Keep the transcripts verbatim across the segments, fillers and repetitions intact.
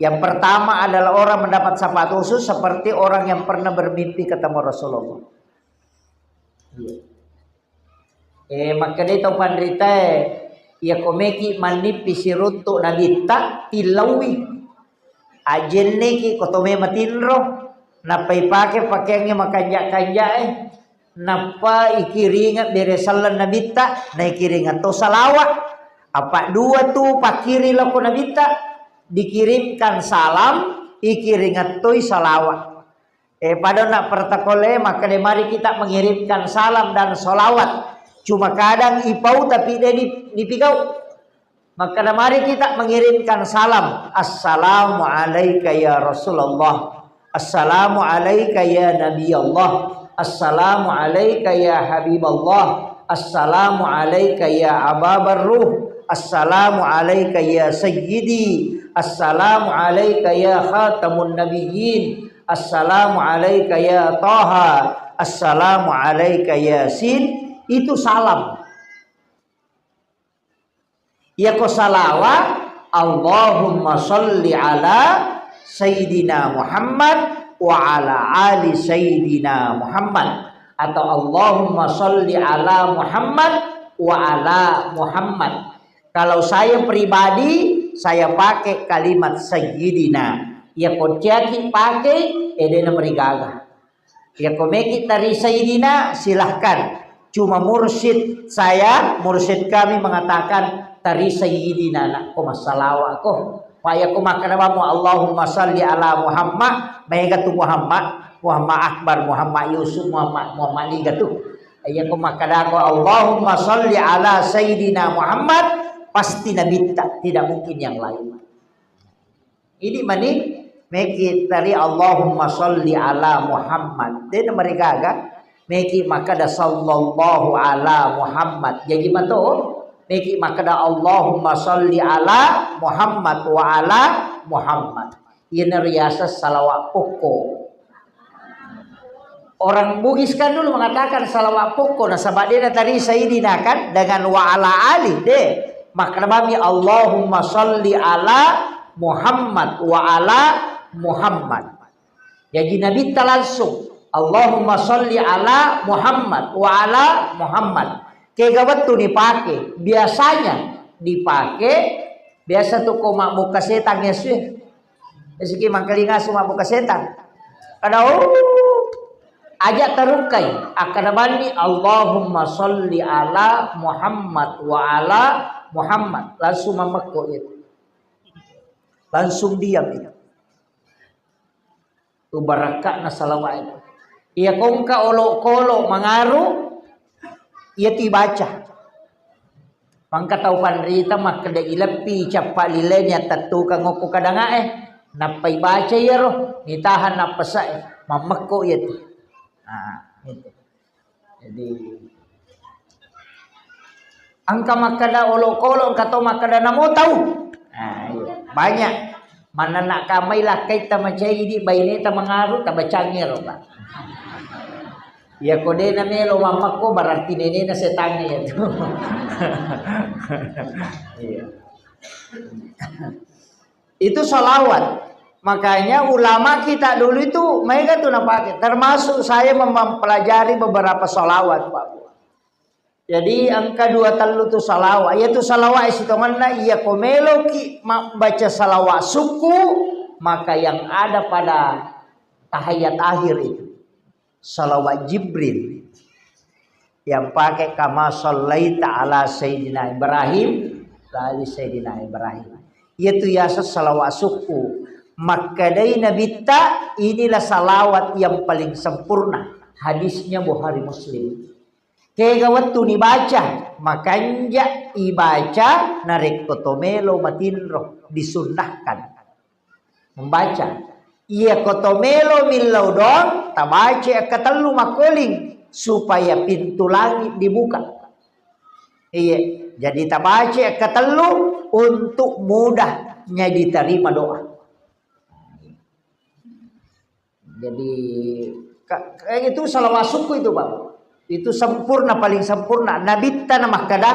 Yang pertama adalah orang mendapat syafaat khusus seperti orang yang pernah bermimpi ketemu Rasulullah. Iya. Eh, makkedai tau panritae, iya ko meki mannippi siruntu nabitta, tillaui. Ajenneki ko tome matinro, nappa ipake pakeangnge makanja-kanjae, nappa ikiringa bere selleng nabitta, naikiringa to salawa. Apa dua tu pakkiri lako nabitta, dikirimkan salam, ikiringa toi salawa. Eh, pada nak protokol, eh, makkeda mari kita mengirimkan salam dan salawat. Cuma kadang ipau tapi dia di-, dipigau. Makkeda mari kita mengirimkan salam. Assalamu alaika ya Rasulullah. Assalamu alaika ya Nabi Allah. Assalamu alaika ya Habib Allah. Assalamu alaika ya Aba Barruh. Assalamu alaika ya Sayyidi. Assalamu alaika ya Khatamun Nabiyyin. Assalamu alaika ya Taha. Assalamu alaika Yasin. Itu salam. Iya ko salawa, Allahumma salli ala Sayyidina Muhammad wa ala ali Sayyidina Muhammad. Atau Allahumma salli ala Muhammad wa ala Muhammad. Kalau saya pribadi, saya pakai kalimat Sayyidina. Iya ko ciaki pakai, eh, de namarigaga. Iya ko meki tari Sayyidina, silahkan. Cuma mursyid saya, mursyid kami mengatakan tari Sayyidina, nak ko massalawa ko. Pak, iya ko makkeda bammu Allahumma salli ala Muhammad, mega tu Muhammad, Muhammad Akbar, Muhammad Yusuf, Muhammad, Muhammad niga tu. Iya ko makkeda ko Allahumma salli ala Sayyidina Muhammad, pasti nabitta, tidak mungkin yang lain. Ini mani meki tari Allahumma salli ala Muhammad. De namarigaga meki makkeda sallallahu ala Muhammad. Jaji mato meki makkeda Allahumma salli ala Muhammad wa ala Muhammad. Iyana riaseng salawat pokko. Orang Bugis kan dulu mengatakan salawat pokko, nasaba de natari Sayyidina kan dengan wa ala ali, de. Makkeda mami Allahumma salli ala Muhammad wa ala Muhammad. Jaji nabitta langsung Allahumma salli ala Muhammad wa ala Muhammad. Kega wettu dipake? Biasanya dipake, biasa tu ko mabbuka setang ya sih. Esiki mangkalinga su mabbuka setang. Kada, oh, aja tarukai. Akkada banni Allahumma salli ala Muhammad wa ala Muhammad. Langsung mamekko itu. Langsung diam itu. Ubarakka'na salawa'e. Iya kongka olokolo mangaru, iya tibaca. Mangka tau panrita makkeda ileppi cappa lileni attettukang okko kadanga'e. Nappa ibaca iyaro, nitahan nappasae. Mammekko iya tu. Nah, itu. Jadi, engka makkeda olokolo, engka to makkeda namo tau. Nah, iya. Banyak. Manenna kamai lakkai tamacai di baineta mangaru, tabacangi ro, Pak. Iya ko de namelo mammekko, berarti nenena setangnge iya tu. Iya. Itu salawat. Makanya ulama kita dulu itu maega tu napake. Termasuk saya mem-, mempelajari beberapa salawat, Pak. Jadi engka dua tellu tu salawat. Yaitu salawat sitongenna iya ko meloki mabbaca salawat sukku, maka yang ada pada tahiyat akhir itu. Salawat Jibril yang pakai kama sallaita ala Sayyidina Ibrahim, ala ali Sayyidina Ibrahim. Iyatu yaseng salawat sukku. Makkedai Nabitta, inilah salawat yang paling sempurna. Hadisnya Bukhari Muslim. Kega wettu nibaca, makanja ibaca narekko to melo matinro, disunnahkan. Membaca. Iya ko to melo millau doang, tabaca akkatellu makkoling supaya pintu langit dibuka. Iya, jadi tabaca akkatellu untuk mudahnya diterima doa. Jadi ka-, ka-, itu salawat sukku itu, Pak. Itu sempurna, paling sempurna. Nabitta na makkeda,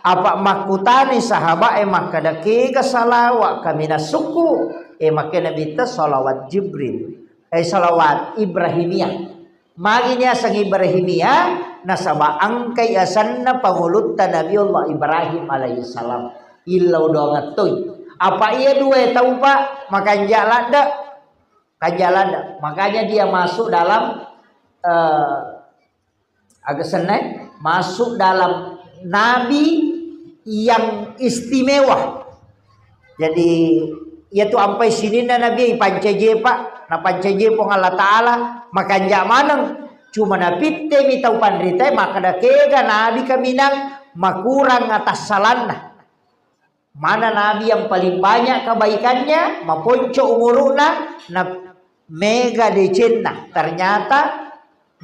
Apa makkutani sahabat e makkeda, "Kega salawa kaminang sukku?" E, makkeda Nabitta, "Salawat Jibril." E, salawat Ibrahimiyah. Magi niaseng Ibrahimiyah? Nasaba engkai asenna pangulutta Nabiullah Ibrahim alaihissalam. Illau doangettoi. Apa iya dua tau, Pak, makanja ladde? Kanja ladde. Makanya dia masuk dalam, eh, aga senna, masuk dalam nabi yang istimewa. Jadi, iya tu ampai sininna nabi ipancaji, Pak, napancaji Puang Allah Ta'ala, makanja maneng. Cuma napittemi tau panritae, makkeda, "Kega nabi kaminang makurang atassalanna?" Mana nabi yang paling banyak kebaikannya, maponco umuru'na, na mega decenna. Ternyata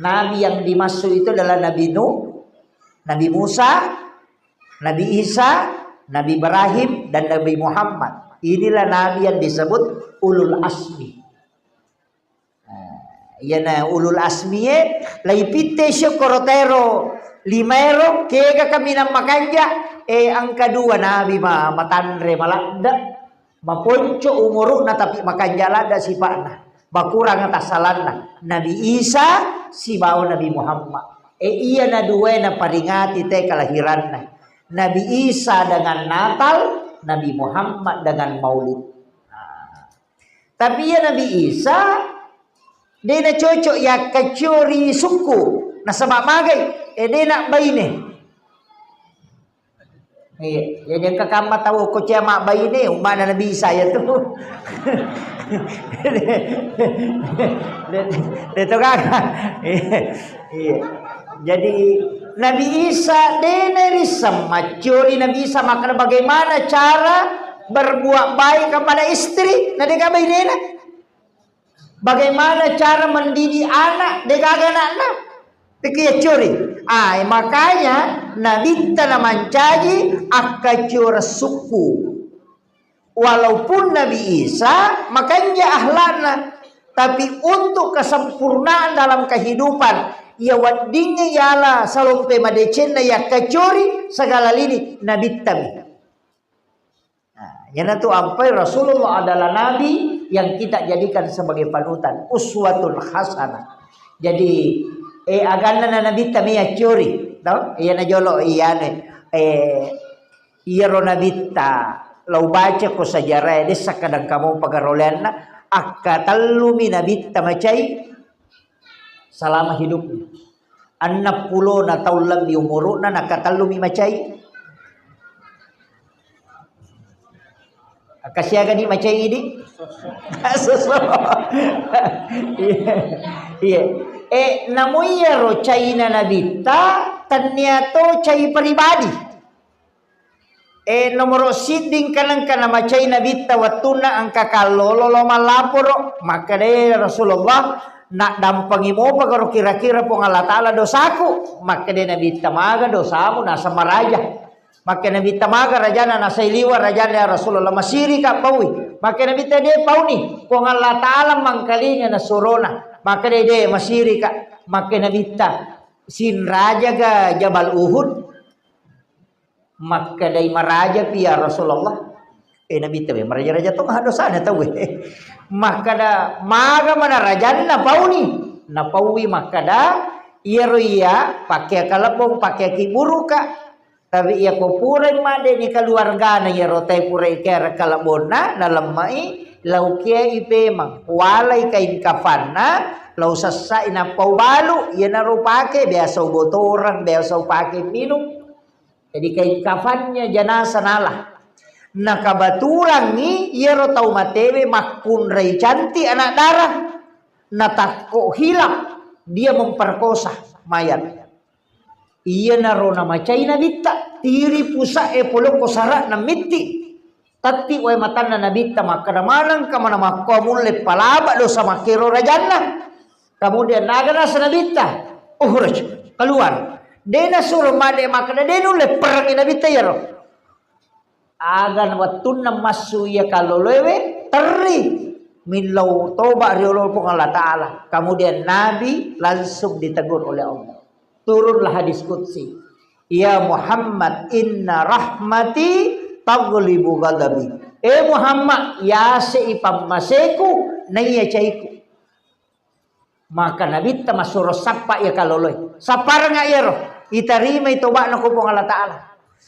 nabi yang dimaksud itu adalah Nabi Nuh, Nabi Musa, Nabi Isa, Nabi Ibrahim, dan Nabi Muhammad. Inilah nabi yang disebut ulul azmi. Nah, iyana ulul azmi e, laipitte sio koro tero lima ero, kega kaminang makanja, eh, engka dua nabi ma-, matanre maladde, maponco umuru'na tapi makanja ladde sipa'na, makurang atassalanna. Nabi Isa sibawa Nabi Muhammad. Eh, iyana dua e naparingati te kelahiranna. Nabi Isa dengan Natal, Nabi Muhammad dengan Maulid. Nah, tapi iya Nabi Isa, de nacocok yakkaciori sukku, nasaba magai, eh, de nabbaine. Iya, jadi engka kamma tau ko cia mabbaine, ummana Nabi Isa ya tu. De, de to gaga. Iya. Iya. Jadi Nabi Isa de narisseng macciori Nabi Isa makkeda bagaimana cara berbuat baik kepada istri, na de gaga bainena. Bagaimana cara mendidik anak, de gaga anakna. Piki yacciori. Ah, makanya Nabitta namancaji akkacioreng sukku. Walaupun Nabi Isa makanja akhlakna, tapi untuk kesempurnaan dalam kehidupan, iya weddingnge yala salompe madecenna yakkaciori segala lini Nabittami. Nah, iyanatu ampai Rasulullah adalah nabi yang kita jadikan sebagai panutan, uswatun hasanah. Jadi, eh, aganna na Nabitta mi acciori, to? Iyana jolo iyane, eh, iyaro Nabitta, lau baca ko sejarah, dessa kadang kamu pagaroleanna, akkatellumi Nabitta macai, selama hidupnya. Enneng pulona taung lebbi umuru'na, nakatellumi macai. Akkasiagani macai idi? Susu. Iya. Iya. Eh, namu iyaro caina Nabitta, tennia to cai pribadi. Eh, nomoro sidding kanengka namacai Nabitta wettunna engka kallolo lao mallaporo, makkeda Rasulullah, naddampengi mopa garo kira-kira Puang Allah Ta'ala dosaku? Makkeda Nabitta, maga dosamu naseng maraja. Makkeda Nabitta, maga rajana? Nasai liwa rajana ya Rasulullah, masirika paui. Makkeda Nabitta, de pauni, Puang Allah Ta'ala mangkalinga nasurona. Makkeda de, masirika. Makkeda Nabitta, sinrajaga Jabal Uhud? Makkedai, marajapi ya Rasulullah. Eh, Nabitta, maraja-raja tong dosana tauwe. Makkeda, maga mana rajanna pauni? Napaui makkeda, iyaro iya pakkea kalebbong, pakkea kiburuka. Tapi iya ko purai madde ni keluargana iyaro tai purai kera kalebbonna, nalemmai, lau kiai pemang, walai kain kafanna, lau sassai nappa ubalu, iyanaro pake, biasa ubotoreng, biasa upake minung. Jadi kain kafannya jenazah nala. Nah, kebetulangngi iyaro tau matewe makkunrai cantik anak darah. Natakko hilap, dia memperkosa mayat. Iyanaro namacai Nabitta, tiri pusa'e polokko sara'na mitti. Tatti wae matanna Nabitta, makkeda, manengka mana makkoa mulle palaba dosa makkero rajanna. Kemudian naga nasa Nabitta, "Ukhruj, keluar." De nasuro madde makkeda, de nulle perangi Nabitta iyaro. Aga wettunna massu iya kalloloewe, terri millau toba ri olo Puang Allah Ta'ala. Kemudian Nabi langsung ditegur oleh Allah. Turunlah hadis qudsi. "Ya Muhammad, inna rahmati taghlibu ghadabi." Eh Muhammad, yase i pammaseku naiya caiku. Maka Nabitta massuro sappa iya kaloloe. Sapparengnga iyaro? Itarimai toba'na ko Puang Allah Ta'ala.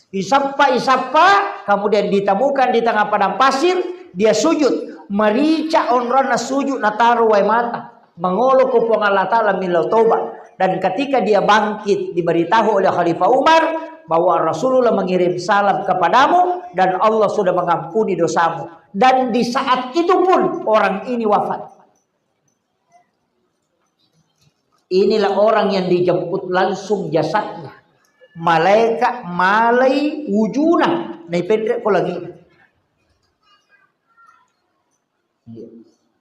Isappa, isappa, kemudian ditemukan di tengah padang pasir, dia sujud, merica onronna sujud, nataro wae mata, mangolo ko Puang Allah Ta'ala millau toba. Dan ketika dia bangkit, diberitahu oleh Khalifah Umar bahwa Rasulullah mengirim salam kepadamu dan Allah sudah mengampuni dosamu. Dan di saat itu pun orang ini wafat. Inilah orang yang dijemput langsung jasadnya. Malaikat malai wujuna, naipenre ko langi. Iya.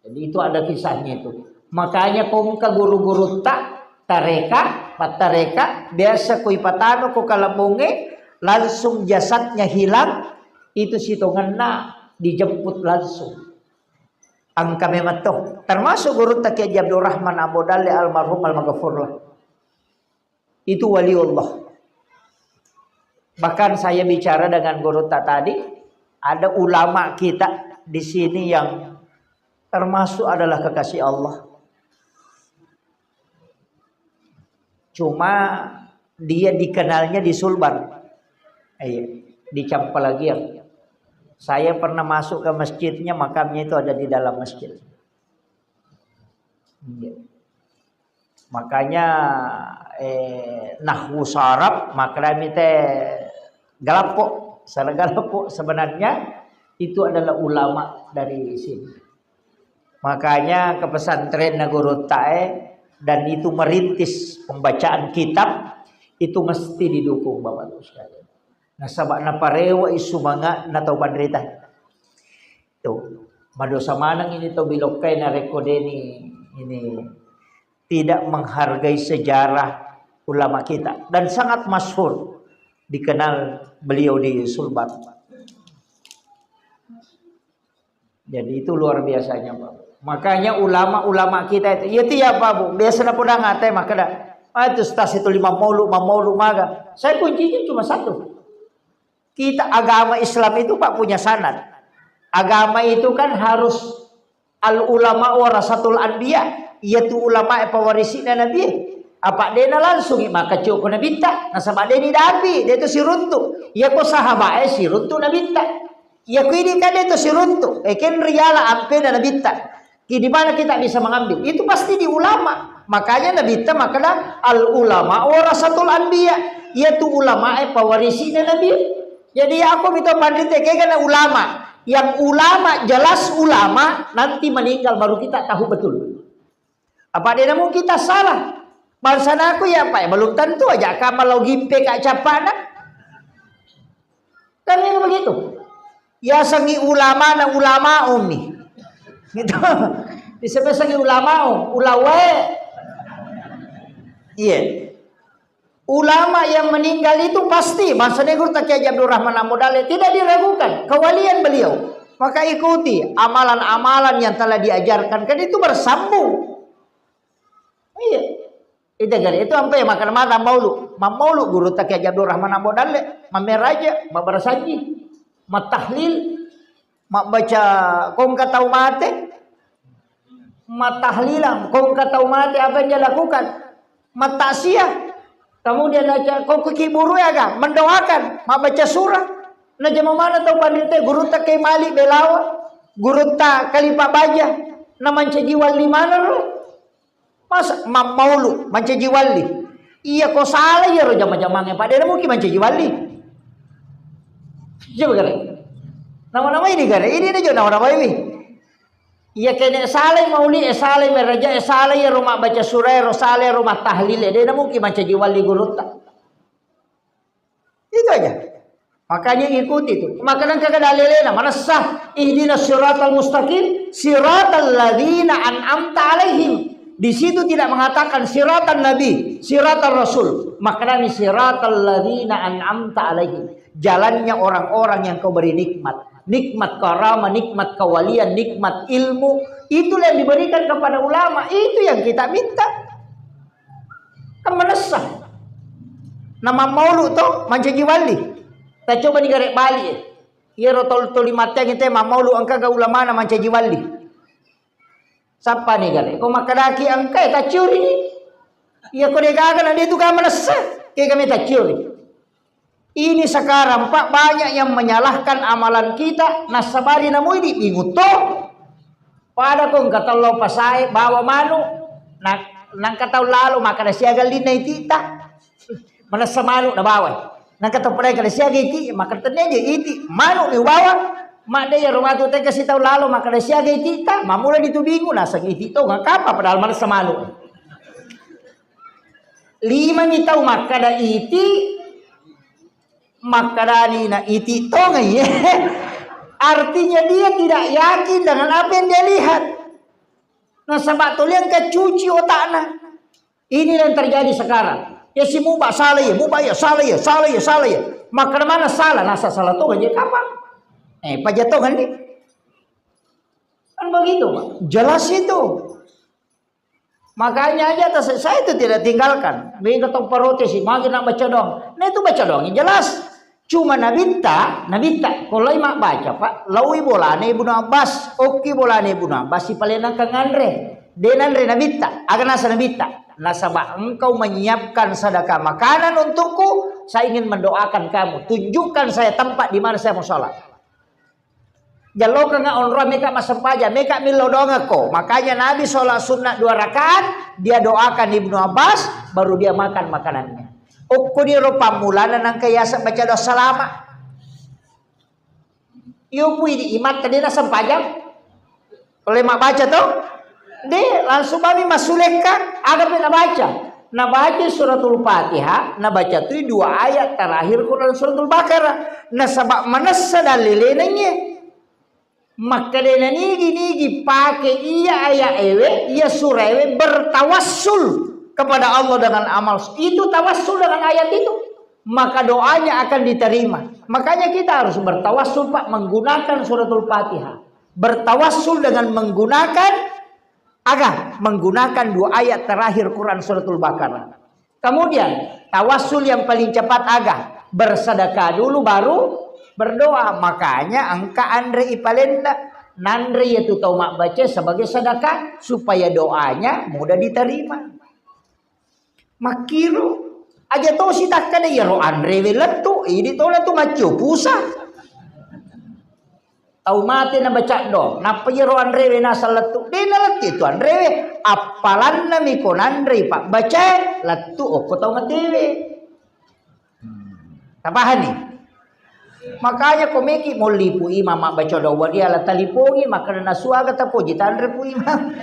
Jadi itu ada kisahnya itu. Makanya kongka guru-gurutta tareka, pattareka, biasa koi patano ko kalabonge, langsung jasadnya hilang, itu sitongenna dijemput langsung. Engka memang to, termasuk gurutta Kiai Haji Abdurrahman Ambo Dalle almarhum almaghfurlah. Itu waliullah. Bahkan saya bicara dengan gurutta tadi, ada ulama kita di sini yang termasuk adalah kekasih Allah. Cuma dia dikenalnya di Sulbar. Iya, di Campalagiang. Saya pernah masuk ke masjidnya, makamnya itu ada di dalam masjid. Iya. Makanya, eh, nahwu sarap, maknanya te galappo, sala galappo sebenarnya itu adalah ulama dari sini. Makanya ke pesantren Nagorottae dan itu merintis pembacaan kitab itu mesti didukung Bapak Ibu sekalian. Nasaba naparewa isumanga na tau panrita. Tuh, madosa maneng ini tau bilokkai narekko deni ini tidak menghargai sejarah ulama kita dan sangat masyhur dikenal beliau di Sulbar. Jadi itu luar biasanya, Pak. Makanya ulama-ulama kita itu, iya itu ya Pak Bu, biasa na podang ate makkeda, ah itu stas itu lima maulu, ma maulu maga. Saya kuncinya cuma satu. Kita agama Islam itu Pak punya sanad. Agama itu kan harus al ulama warasatul anbiya, iya tu ulama e pawarisina nabi. Apa dena langsung maka coko nabitta, nasaba deni dapi, de tu siruntu. Iya ko sahabat e siruntu nabitta. Iya ko ini kan itu siruntu. Eh, ken riala ampena nabitta. Di mana kita bisa mengambil? Itu pasti di ulama. Makanya nabitta makna al ulama warasatul anbiya. Iya tu ulama e pawarisina nabi. Jadi aku minta pandite kegana ulama. Yang ulama jelas ulama nanti meninggal baru kita tahu betul. Apa dia namu kita salah? Bangsa naku ya Pak, belum tentu aja kamal lo gipe kak capana. Kan ini begitu. Yasengngi ulama na ulama umi. Gitu. Disebut sengi ulama, ulawe. Iya. Ulama yang meninggal itu pasti, maksudnya guru Kiai Haji Abdurrahman Ambo Dalle, tidak diragukan kewalian beliau. Maka ikuti amalan-amalan yang telah diajarkan, kan itu bersambung. Iya. Itu gare, itu ampe makan mata maulu. Mammaulu guru Kiai Haji Abdurrahman Ambo Dalle, mammeraja, mabbarasanji, mattahlil, mabbaca kongka tau mate, mattahlilang, kongka tau mate apa yang dia lakukan? Mattaksiah. Kemudian aja kongka kiburu ya kan, mendoakan, mabbaca surah. Nah, jama mana tau pandite guru Kiai Malik Belawa, guru Khalifah Baja, na mancaji wali mana ro? Masa mammaulu mancaji wali? Iya ko salah iya ro jama-jamange pada muki mancaji wali. Coba gare. Nama-nama ini gare, ini aja nama-nama ini. Iya kene salai mauli, eh salai meraja, eh salai ro mabbaca surah, ro salai ro mattahlil, eh, de namuki mancaji wali gurutta. Itu aja. Makanya ikuti itu. Maka nang kagak dalilena manessa ihdinas siratal mustaqim siratal ladzina an'amta alaihim. Di situ tidak mengatakan siratal nabi, siratal rasul. Maknanya siratal ladzina an'amta alaihim. Jalannya orang-orang yang kau beri nikmat. Nikmat karama, nikmat kawalian, nikmat ilmu. Itulah yang diberikan kepada ulama. Itu yang kita minta. Kan menessa. Na mammaulu to, mancaji walli. Tacobani gare bali e. Iyaro tol-, toli matteang te mammaulu engkaga ulamana mancaji walli. Sappani gare. Ko makkedaki engka e tacciori. Iya ko degaga na de tu ga manessa. Kega me tacciori. Ini sekarang, Pak, banyak yang menyalahkan amalan kita, nassabari namui di bingung to. Pada ko engka tello pasae bawa manu, na-, nangka tau lalo makkeda siaga linna itita. Manessa manu nabawa. Nangka tau pada kada siaga iti, makkeda tennia je iti, manu ni ubawa. Madde ya rumah tu tega sitau lalo makkeda siaga itita, mamula ditubingu naseng iti to ngakapa padahal manessa manu. Lima mi tau makkeda iti, makkedani na iti tongai. Artinya dia tidak yakin dengan apa yang dia lihat. Nasaba toliang kecuci otakna. Ini yang terjadi sekarang. Ya si muba salah ya, muba ya salah ya, salah ya, salah ya. Maka mana salah? Nasa salah tuh aja kapang. Eh, pajatongan nih. Kan begitu, Pak. Jelas itu. Makanya aja atas saya itu tidak tinggalkan. Minggu tong protes, magi nak baca doang. Nah itu baca doang yang jelas. Cuma nabitta, nabitta, ko lai mabbaca, Pak, laui bolana Ibnu Abbas, okki bolana Ibnu Abbas, sipalenangka nganre. De nanre nabitta, aga nasa nabitta. Nasaba engkau menyiapkan sedekah makanan untukku, saya ingin mendoakan kamu. Tunjukkan saya tempat di mana saya mau sholat. Jallokanga onroang meka massempajang, meka millau doangekko. Makanya Nabi sholat sunnah dua rakaat, dia doakan Ibnu Abbas, baru dia makan makanannya. Okkoniro pammulana nangka yaseng baca doa salama. Iyo pui di imatta de nasempajang. Oleh mabbaca to? De, langsung mami massulekka, aga pe nabaca. Nabaca suratul Fatihah, nabaca tu dua ayat terakhir Quran suratul Baqarah. Nasaba manessa dallelenengnge. Makkedana nigi-nigi pake iya ayat ewe, iya surah ewe bertawassul kepada Allah dengan amal. Itu tawassul dengan ayat itu. Maka doanya akan diterima. Makanya kita harus bertawassul, Pak, menggunakan suratul Fatihah. Bertawassul dengan menggunakan aga? Menggunakan dua ayat terakhir Quran suratul Baqarah. Kemudian, tawassul yang paling cepat aga? Bersedekah dulu baru berdoa. Makanya engka anre ipalenna. Nanre yatu tau mabbaca sebagai sedekah supaya doanya mudah diterima. Makkiro aja tosi takkeda iyaro anrewe lettu, idi tona tu maccio pusa. Tau mate na baca do, nappa iyaro anrewe naseng lettu, de nalettu tu anrewe, appalanna miko nanrei pabbacae lettu okko tau matewe. Tapahani? Makanya ko meki molli Pu Imang mabbaca doa wariala talipongi, makkeda nasuaga tapoji tanre Pu Imang.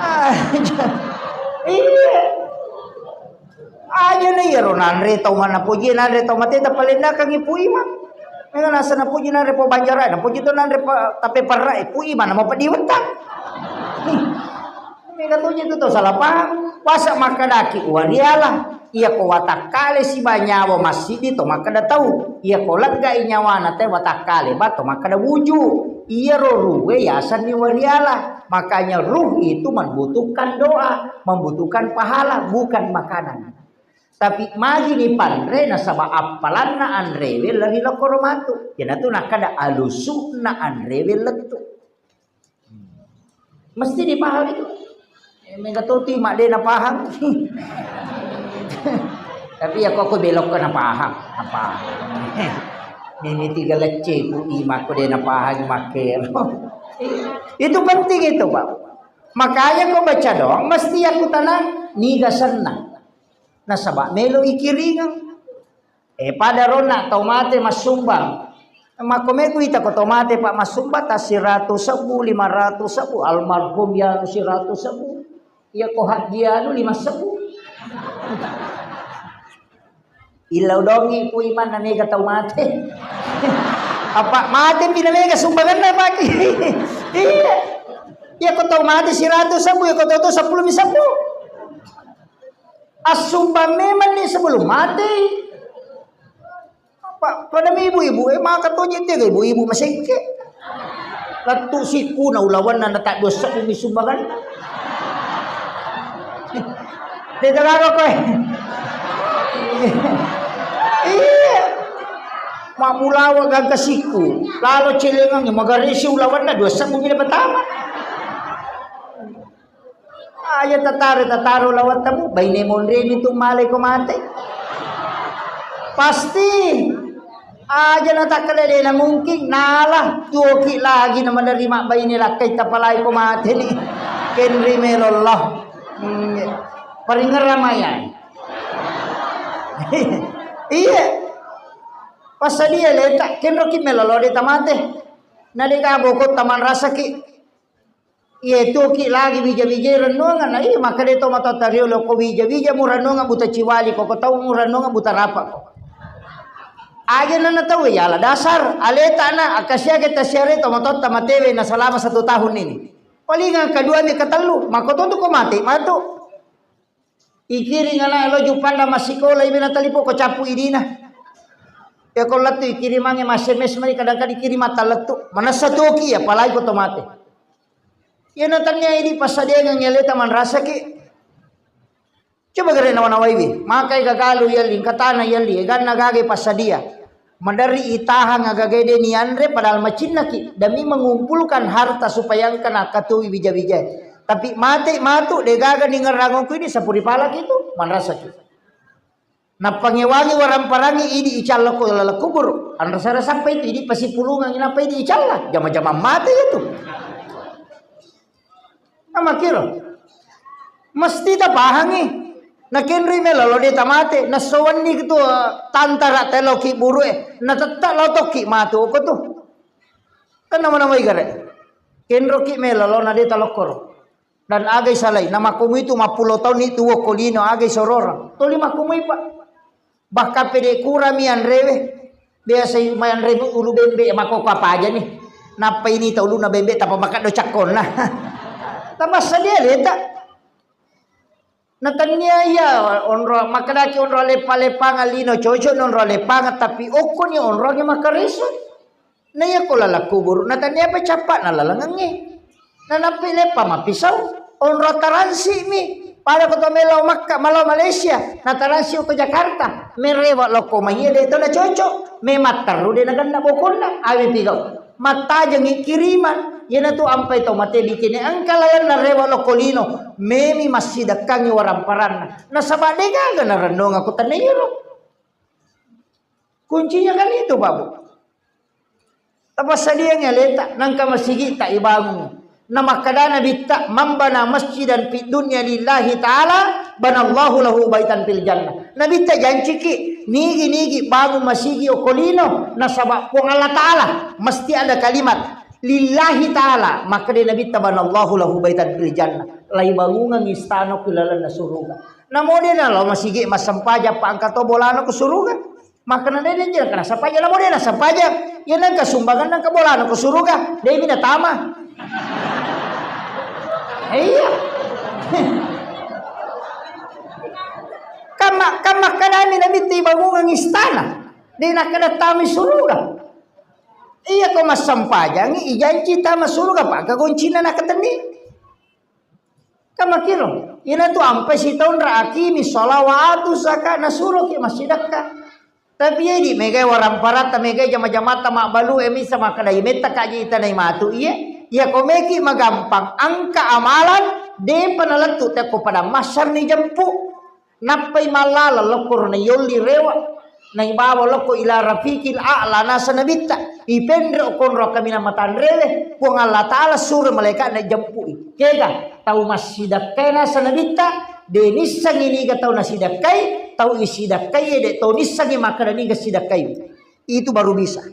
Aja. Iya. Aja na iyaro nanre tau mana poji nanre tau mate tapalennakang Pu Imang. Mega nasa napoji nanre po banjara, napoji to nanre pa-, tape perra Pu Imang nama pediwettang. Mega toji tu tau salah paham. Wasa makkedaki wariala. Iya ko watakkale siba nyawa massiddi to makkeda tau. Iya ko leggai nyawana te watakkale ba to makkeda wuju. Iyaro ruwe yasenni wariala. Makanya ruh itu membutuhkan doa, membutuhkan pahala, bukan makanan. Tapi magi ni panre nasaba appalanna anrewe lari lokoro matu. Iyanatu nakkeda alusu'na anrewe lettu. Mesti dipahami itu. Eh, mega toti mak de napaham. Tapi ya kok aku belok ke napaham, napaham. Mimi tiga lecce ku imak ku de napaham makkero. Itu penting itu, Pak. Makanya kau baca doang mesti aku tenang, niga senang. Nasaba melo ikiringang. Eh, pada ronna tau mate massumbang. Makko megu ita ko tau mate, Pak, massumbang ta siratu sebbu, lima ratu sebbu, almarhum yanu siratu sebbu. Iya ko hajji anu lima sebbu. Illau dongi Pu Imang na mega tau mate. Apa mate pi na mega sumbanganna, Pak? Iya. Iya ko tau mate siratu sebbu, iya ko tau tu seppulo mi sebbu. Assumbang memang ni sebelum mati. Apa, pada ibu-ibu, eh, maka toje tega ibu-ibu masengke. Lettu sikku na ulawanna na tak dua sebbu mi sumbangan. Tega laro koe. Iya. Mabbulawa gangka siku. Lalo celengang magaresi ulawanna dua sebbu mi pertama. Aja tataro, tataro lawattamu, baine monreni tu malai ko mate. Pasti. Aja na takkeda de na mungkin, nala tuoki lagi na menerima baine lakkai tapalai ko mate ni. Kenri melollah. Hmm, paringerra mayai. Iya. Passadia leta, kenroki melolo de tamate. Na de gaboko tamanrasaki. Iye tuoki lagi wija-wijai rennuangan, na iya makkeda to matotta riolo ko wija-wija mu rennuangan buta ciwali ko, ko tau mu rennuangan buta rapa ko. Aja na tau yala dasar, aleta na, akkasiake tasiare to matotta matewe na selama satu tahun ini. Palingan kedua mi ketellu, mako to tu ko mate, matu. Ikiring ana lo Juppanda massikola, ibe na talipo ko cappu idina. Ya ko lettu ikirimangnge ma S M S mani kadang-kadang ikiring matallettu. Manessa tuoki ya, apalagi ko to mate. Ya na tania idi passadiangang aleta manrasaki. Coba gare nawa-nawaiwi, makai gagalu yalli, engka tana yalli, eganna gaga passadia. Maderri itahang agaga de nianre padahal macinnaki demi mengumpulkan harta supaya engka nakkatui wija-wija. Tapi mate matu de gaga ningerrangku ini sapuri palaki tu manrasaki. Nappangewangi waramparangi idi icalla ko laleng kubur. Anrasa-rasa apa itu idi pasipulungang inapa idi icalla. Jama-jama mate itu. Amakiro. Mesti tapahangi. Nakenroi melolo de tamate. Nassowanni tu, eh, tantara teloki burue. Natetta lotokki matu ko tu. Kan nama-namai gare. Kenroki melolo na de talokkoro. Dan agai salai. Namakkomu itu mappulo taunni tuo ko lino agai sororang. Toli makkomu ipa. Bahkan pede kurami anrewe. Biasa mai anre ulu bembe, makoko apa aja nih. Nappa ini tau uluna bembe tapa makat do cakkonna. Tapassadia leta. Natania iya onro, makkedaki onro leppa-leppang lino cocok onro leppang, tapi okkoni onro ge makareso. Na iya ko laleng kuburu, na tania apa cappa na lalengengnge. Na nappi leppa mappisau, onro taransi mi. Pada ko to melo Makka, malo Malaysia, na taransi ko Jakarta. Merewa lokko mai iya de to na cocok. Memang terru de na ganna bokonna, awi pigau. Mattajengi kiriman, iyanatu ampai to mate bikini engka lalenna rewa lokko lino. Memi massidekkangi waramparanna. Nasaba de gaga na rennong aku teniro. Kuncinya kan itu, Pak Bu. Tapassadiangngi aleta, nangka masigi ta ibangun. Namakkadana bitta, "Man bana masjidan fid dunya lillahi ta'ala, banallahu lahu baitan fil jannah." Nabitta janciki, nigi-nigi bangun masigi okko lino, nasaba Puang Allah Ta'ala, mesti ada kalimat, "Lillahi ta'ala." Makkeda Nabitta, "Banallahu lahu baitan fil jannah." Laibangungang istana ku lalenna suruga. Namo de nalo masigi massempajang pa engka to bolana ku suruga. Makkeda de, de, de, kana sampaja, namo de na sampaja. Iya nangka sumbangan nangka bolana ku suruga. De mi natama. Iya. Kamma, kamma kadami Nabitta ibangungang istana. De nakkeda tama suruga. Iya ko massempajangi, ijanci tama suruga, pa kagoncinna nakatenni. Kan makkiro, inatu ampai sitaung ra akimi sholawatu zaka nasuroki massidakka. Tapi edi megai waramparatta, megai jama-jamatta mabbalu e misa makkeda imetta kaji itanai matu iye. Iya ko meki magampang angka amalan depa nalettu tekko pada massarni jempu. Nappai mallala lokkoro naiyolli rewa, naibawa lokko ila rafiqil a'la nasa nabitta, ipenre okkonro kaminang matanrewe, Puang Allah Ta'ala suro malaikatna jempui. Kega, tau massidakkai nasa nabitta, de nissengi niga tau nasidakkai, tau isidakkai de tau nissengi makkeda niga sidakkai. Itu baru bisa.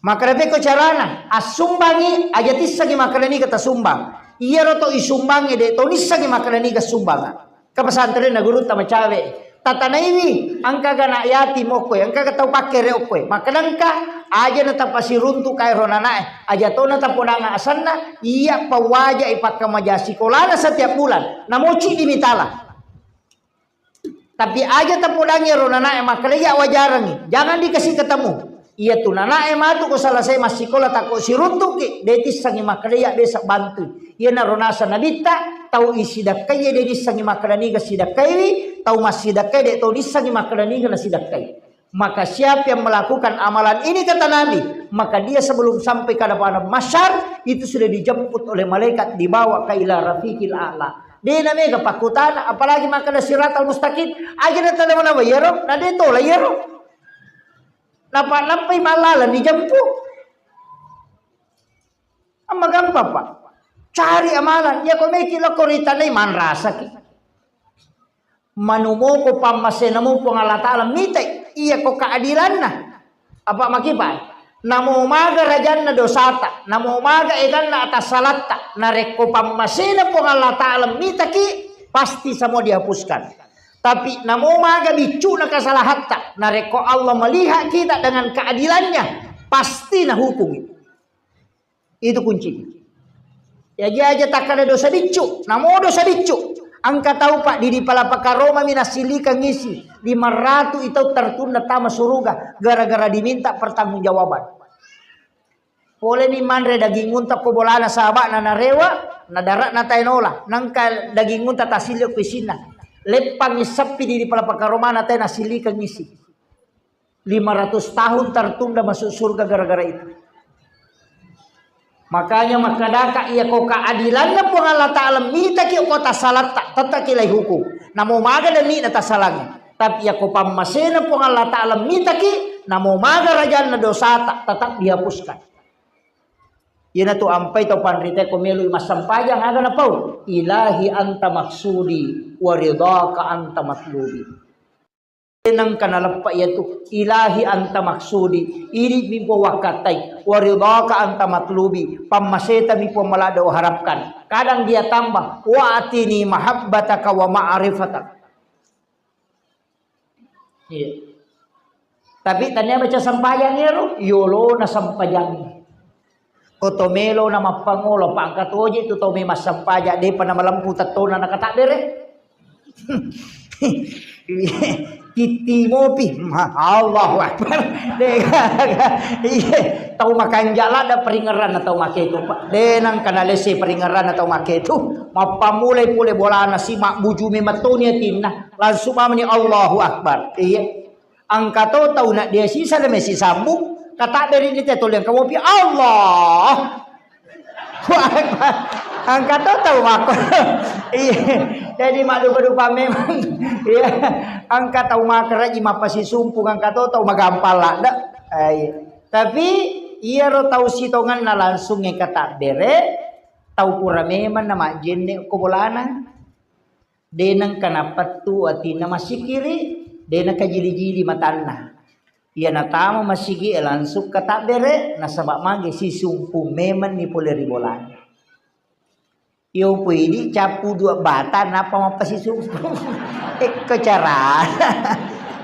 Makkeda pekko carana, assumbangi aja tissengi makkeda niga tasumbang. Iyaro to isumbangi de to nissengi makkeda niga sumbanga. Ke pesantren na gurutta macawe. Tatanaiwi, engka ga anak yatim okkoe, engka ga tau pakkere okkoe. Makkeda engka, aja na tapasiruntu kaero nanae, aja to na tapodanga asenna, iya pawaja ipakkamaja sikolana setiap bulan. Namoci dimitala. Tapi aja tapodangi ero nanae makkalea wajarangi. Jangan dikasih ketemu. Iya tu nanae matu ko selesai massikola tako siruntuki, de tissangi makkalea besa bantu. Iya naro nasa nabitta, Tau isidakkai de nissengi makkeda niga sidakkaiwi, tau massidakkai de tau nissengi makkeda niga nasidakkai. Maka siapa yang melakukan amalan ini, kata Nabi, maka dia sebelum sampai ke hadapan mahsyar itu sudah dijemput oleh malaikat, dibawa ke ila rafiqil a'la. De namega pakkutana, apalagi makkeda siratal mustaqim, aja na tala mana yero, na de tola yero. Napa nappai malala dijemput. Amma gampang, Pak. Cari amalan. Iya ko meki lokko ritanai manrasaki. Manumoko pammasena mu Puang Allah Ta'ala mitai. Iya ko keadilanna. Apa makipa? Namo maga rajanna dosata, namo maga eganna atassalatta, narekko pammasena Puang Allah Ta'ala mitaki, pasti semua dihapuskan. Tapi namo maga biccuna kesalahatta, narekko Allah melihat kita dengan keadilannya, pasti nahukungi. Itu kunci. Jaji aja takkada dosa biccu, namo dosa biccu. Engka tau, Pak, di, di Palapa Karomami nassilikang isi, lima ratu i tau tertunda tama suruga gara-gara diminta pertanggungjawaban. Poleni manre daging unta ko bolana saba'na narewa, nadara'na tae nola. Nangka daging unta tasilli ko isinna. Leppang issappi di, di Palapa Karomana tae nassilikang isi. Lima ratus tahun tertunda masuk surga gara-gara itu. Makanya makkadaka, iya ko keadilanna Puang Allah Ta'ala mitaki ko tasalatta, tetap kilai hukum. Namo maga demi na tasalangi. Tapi iya ko pammasena Puang Allah Ta'ala mitaki, namo maga rajanna dosata, tetap dihapuskan. Iyanatu ampai tau panrita ko meloi massempajang, aga napau? Ilahi anta maksudi wa ridhaka anta matlubi. Nengka naleppa iyatu, ilahi anta maksudi, idi mi Puang wakkatai, wa ridhaka anta matlubi, pammaseta mi Puang maladde uharapkan. Kadang dia tambah, wa atini mahabbataka wa ma'rifatak. Iya. Tapi tania baca sempajang ero, yolona sempajang. Ko to melo na mappangolo, pangka toje tu tau memang sempajang, depa na malempu tettona na katabbere. Titti mopi, ma-, Allahu Akbar. De-, iya, tau makanja ladda peringeranna tau maketu, Pak. De nangka nalesse peringeranna tau maketu. Mappamulai pole bolana si mabbuju memettoni atinna. Langsung mamani Allahu Akbar. Iya. Engka to tau na dia sisa de mesi sambung, katabberi ni te toliang kamopi, Allah. Wah, engka to tau mako. Iya. Jadi maddupa-dupa memang. Iya. Engka tau makaraji mappasisumpung, engka to tau magampang ladde. Eh, iya. Tapi iyaro tau sitongenna langsung e katabbere, tau pura memang na majjenne ko bolana. De nengka napettu atinna massikiri, de nakajili-jili matanna. Iya natama masigi e langsung katabbere, nasaba magi sisumpung memenni pole ri bolana. Iyo pui idi cappu dua bata, nappa mappasisumpung. Ekko cara.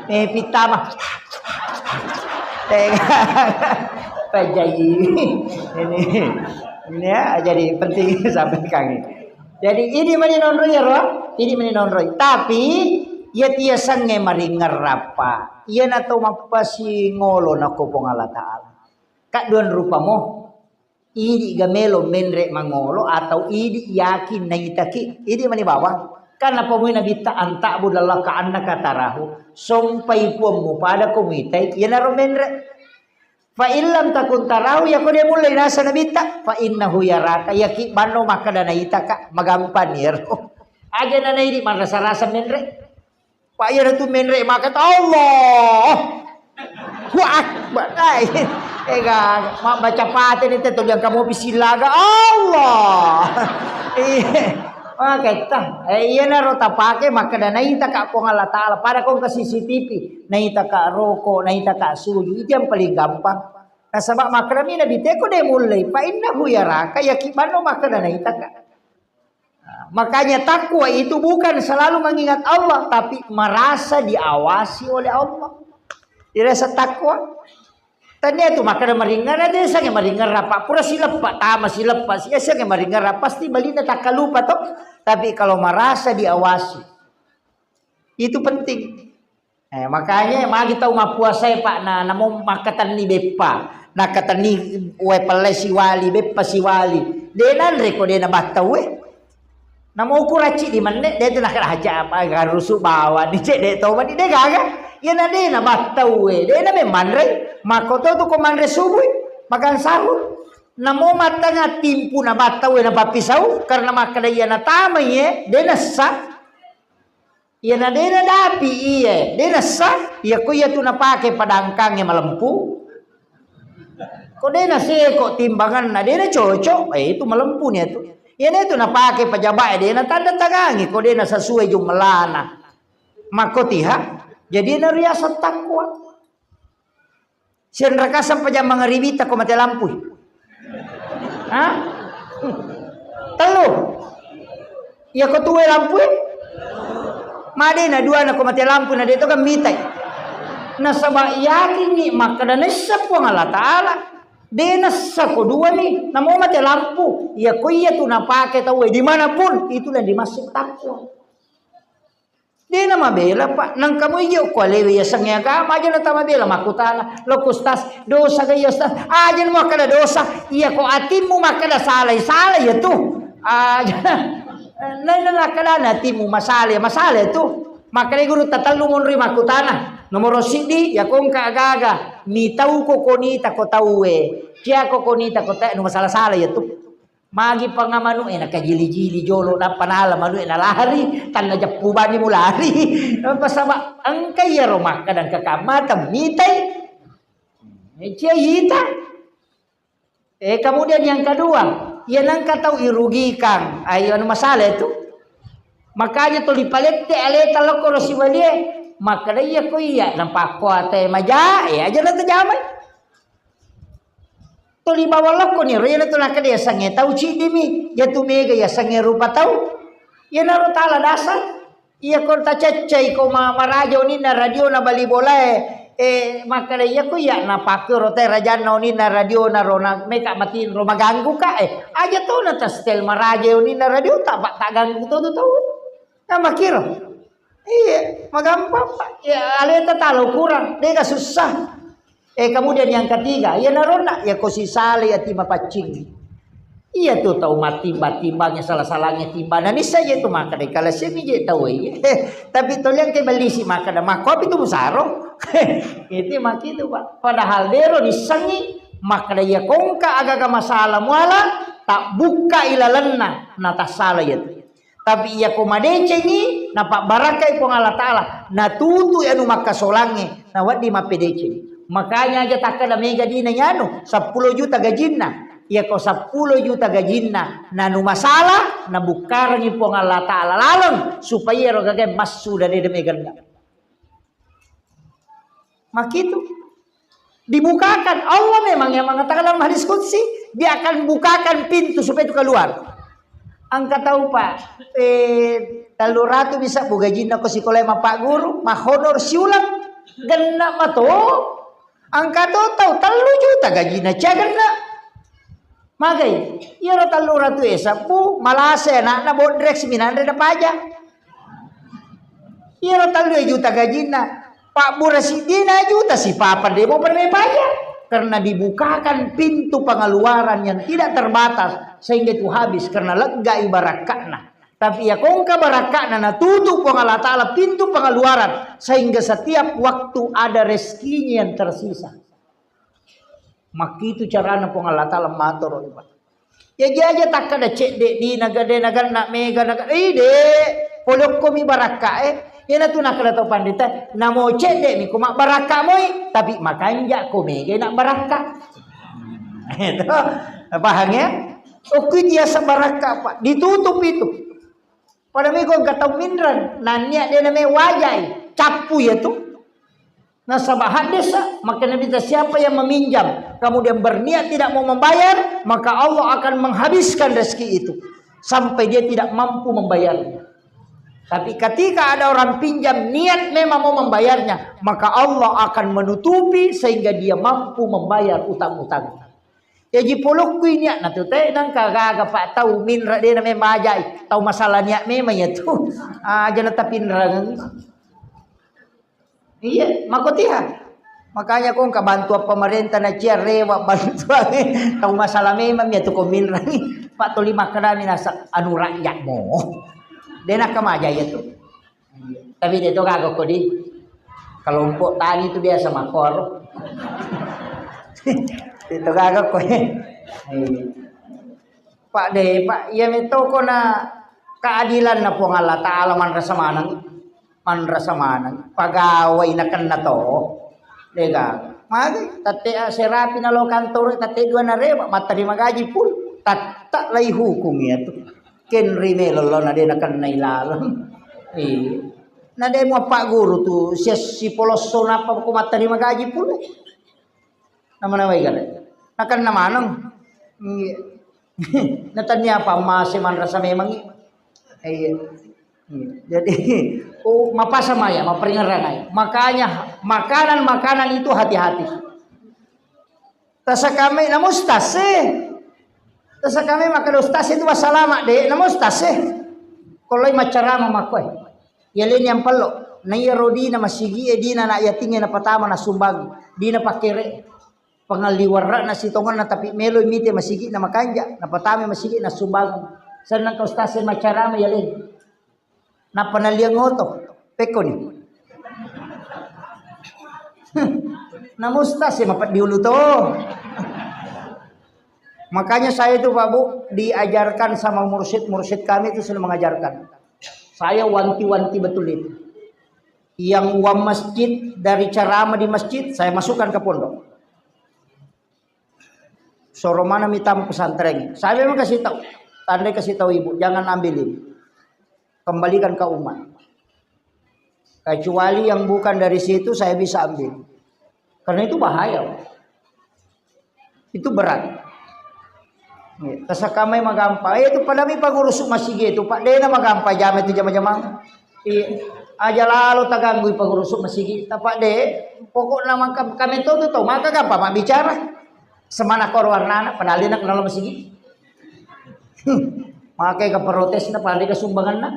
Eh, pitama. Pajai. Ini, ini ya, jadi penting sampaikan. Jadi, idi mani nonroi ero, idi mani nonroi. Tapi, iya tiasengnge maringerrappa. Iya nato mappasingolo nako Puang Allah Ta'ala. Kadduan rupamo, idi ga melo menre mangolo atau idi yakin naitaki, idi mani bawang. Kan napamui Nabitta, "Anta'budallaha ka'annaka tarahu." Sompai puammu pada ko muitai, iyanaro menre. Fa illam takun tarahu, yako de mulle nasa Nabitta, fa innahu yaraka, yaki banno makkeda naitaka, magampang iyaro. Aja nanaidi marasa-rasa menre. Pak iyaro tu menre maka Allah. Wa akbar. Ai. Ega, ma-, baca pate ni te toliang kamu bisillaga Allah. Iya. Maketta, eh, iyanaro tapake makkeda naitaka Puang Allah Ta'ala. Pada kongka C C T V, naitaka roko, naitaka suju, itu yang paling gampang. Nasaba makkedami Nabi teko de mullei, fa innahu yaraka, yaki banno makkeda naitaka. Nah, makanya takwa itu bukan selalu mengingat Allah, tapi merasa diawasi oleh Allah. Dirasa takwa. Tania tu makkeda maringerra, de sange maringerra, Pak. Pura sileppa, tama sileppa, sia sange maringerra, pasti balina takkalupa to. Tapi kalau merasa diawasi, itu penting. Eh, makanya magi tau mappuasae, Pak, na, namo makkatenni beppa, nakkatenni wae pellai siwali, beppa siwali. De nanre ko de nabattau e. Namo ukuracci di menne, de tu nakaraja apa garusu bawa ni cek de to mani de gaga. Iya na de na battau e, de na memang manre. Mako to tu ko manre subuh, makan sahur. Namo matanga timpu na battau e na pappisau, karena makkeda iya na tamai e, de nessa. Iya na de na dapi iye, de nessa. Iya ko iya tu napake padangkange malempu. Ko de na seko timbanganna, de na cocok, eh, itu malempu ni tu. Iya na itu napake pejabat, de na tanda tangangi, ko de na sesuai jumlahna. Mako tiha, jadi na riaseng takwa. Sianrakasang pajang mangaribita ko mate lampui. Hah? Tellu. Iya ko tuwe lampui. Made na dua na ko mate lampu na de to kan mitai. Nasaba yakinni makkeda nessa Puang Allah Ta'ala. De nessa ko dua ni, namo mate lampu. Iya ko iya tu napake tau e dimanapun, itulah dimaksud takwa. De na mabela, Pak. Nangka mo iyo ko alewe yasengnge agama, aja na tamabela makkutana. Lo ku Ustaz, dosa ga iya Ustaz? Aja na makkeda dosa. Iya ko atimmu makkeda salai, salai ya tu. Aja. Nai na makkeda na atimmu masalai, masalai tu. Makkeda guru tatellu monri makkutana. Nomoro siddi, ya ko engka agaga. Mitau ko konita ko tauwe. Cia ko konita ko tau nu masala-sala ya tu. Magi panga manu e, nakajili-jili jolo, nappa nala manu e nalari, tanna jeppu bani mulari. Pasaba engka iyaro makkeda engka kamma temmitai. Cia ita. Eh, kemudian yang kedua, iya nengka tau irugikan, ayo anu masalah itu. Makanya tuli palette aleta lokko ro sibalie, makkeda iya ko iya, napakko ate maja, eh, aja na tajamai. Tuli bawang lokko ni, ro iyana tu nakkeda yasengnge tau ciddimi, iya tu mega yasengnge rupa tau. Iyanaro tala dasar. Iya ko taceccai ko ma-, maraja oninna radiona bali bolae, eh, makkeda iya ko iya napakkero te rajanna oninna radiona ro na meka matinro maganggu ka, eh, aja to na ta setel maraja oninna radio ta, pa-, taganggu to tu tau. Nah, makkiro. Iya, magampang, Pak. Ya, aleta talo kurang, dega susah. Eh, kemudian yang ketiga, iya naronna, ya ko sisalai ati mapaccing. Iya tu tau mattimba-timbangnge, sala-salangnge timbana nissa je tu makkeda kala semi je tau iya. Tapi toliang ke bellisi makkeda makkopi tu musaro. Itu makkitu, Pak. Padahal dero nissengi makkeda iya kongka agaga masalah muala, tak bukka ilalenna, na tassala iya tu. Tapi iya ko madecengi, napabbarakkai Puang Allah Ta'ala, natutui anu makkasolangnge, nawedding mappedeceng. Makanya aja takkeda mega dina yanu, seppulo juta gajinna. Iya ko seppulo juta gajinna, nanu masalah, nabukkarengi Puang Allah Ta'ala laleng, supaya ero gagae massu dade de meganna. Makkitu. Dibukakan. Allah memang yang mengatakan dalam hadis qudsi, Dia akan bukakan pintu supaya itu keluar. Engka tau, Pak, eh, tellu ratu bisa bu gajinna ko sikola mappaguru, mahonor siulang, genna mato. Engka to tau tellu juta gajinna, cia genna. Magai, iyaro tellu ratu e sabbu, malasa anakna bodrek siminanre na paja. Iyaro tellu juta gajinna, pabbura siddina juta sipapa demo pernah paja. Karena dibukakan pintu pengeluaran yang tidak terbatas sehingga itu habis karena lega ibarakka'na. Tapi ya kongka barakka'na natutup Puang Allah Ta'ala pintu pengeluaran sehingga setiap waktu ada rezekinya yang tersisa. Makkitu carana Puang Allah Ta'ala matoro, Pak. Ya jaja takkada cedde di naga de naganna mega naga, ih, de, polokko mi barakka, eh. Iyana tu nakkada tau pandita, namo cedde mi ko mabbarakka moi, tapi makanja ko mega na barakka. Itu, paham ya? Okko biasa barakka, Pak. Ditutup itu. Pada mego engka tau minreng, nannia de name wajai, cappu ya tu. Nasaba hadis, maka Nabi ta, siapa yang meminjam, kemudian berniat tidak mau membayar, maka Allah akan menghabiskan rezeki itu sampai dia tidak mampu membayarnya. Tapi ketika ada orang pinjam niat memang mau membayarnya, maka Allah akan menutupi sehingga dia mampu membayar utang-utang. Jaji polokku ini nak natu te nangka gaga pak tau minra de name majai tau masalah niat memang ya tu. Aja na tapinrang. Iya, mako tiha. Makanya ko engka bantuan pemerintah na cia rewa bantuan tau masalah memang ya tu ko minrang. Pak tuli makkedami naseng anu rakyat mo. De' nakkamaja iya tu. Tapi de' to gaga ko di kelompok tani tu biasa makkoro. De' to gaga ko. Pak de', Pak, iya metto ko na keadilan na Puang Allah Ta'ala manrasa maneng. Manrasa maneng pagawai nakenna to. Dega. Magi tette serapi nalo kantoro tette dua narewa matterima gaji pul. Tatta lai hukum iya tu. Kenri melo lo na de nakenna ilaleng. Iya. Na de muappagguru tu sia sipolosso nappa ko matterima gaji pul. Nama-nama igale. Nakenna maneng. Iya. Natania apa mase manrasa memang iya. Iya. Iya. Jadi oh, mapasa maya, maperingerang aja. Makanya makanan-makanan itu hati-hati. Tasakame na mustase. Tasakame maka ustaz itu wassalama de, na mustase. Kalau macarama makoe. Yaleni yang pello. Na iya rodina masigi e dina na yatinge na patama na sumbang. Dina pakere. Pangalliwerra'na sitongenna, tapi meloi mite masigi'na makanja, napatama masigi'na sumbangeng. Senneng ka ustaz e macarama yaleng. Nappa naliang oto, pekkoni. Nama ustaz e mapeddi ulu to. Makanya saya itu Pak Bu diajarkan sama mursyid-mursyid kami itu sudah mengajarkan. Saya wanti-wanti betul itu. Yang uang masjid dari ceramah di masjid saya masukkan ke pondok. Soro mana mita pesantren. Saya memang kasih tahu. Tandai kasih tahu ibu, jangan ambil ini. Kembalikan ke umat. Kecuali yang bukan dari situ saya bisa ambil. Karena itu bahaya. Itu berat. Iya, tasakamai magampang. Eh, itu padami pangurusuk masigi itu, Pak. Dena magampang jama itu jama-jama. Iya. Aja lalo taganggui pangurusuk masigi. Tapak de. Pokokna maka kami tuh tuh maka gampang mak bicara. Semana kor warnana padahal dia kenal masigi. Makai ke protes na padahal ke sumbangan na.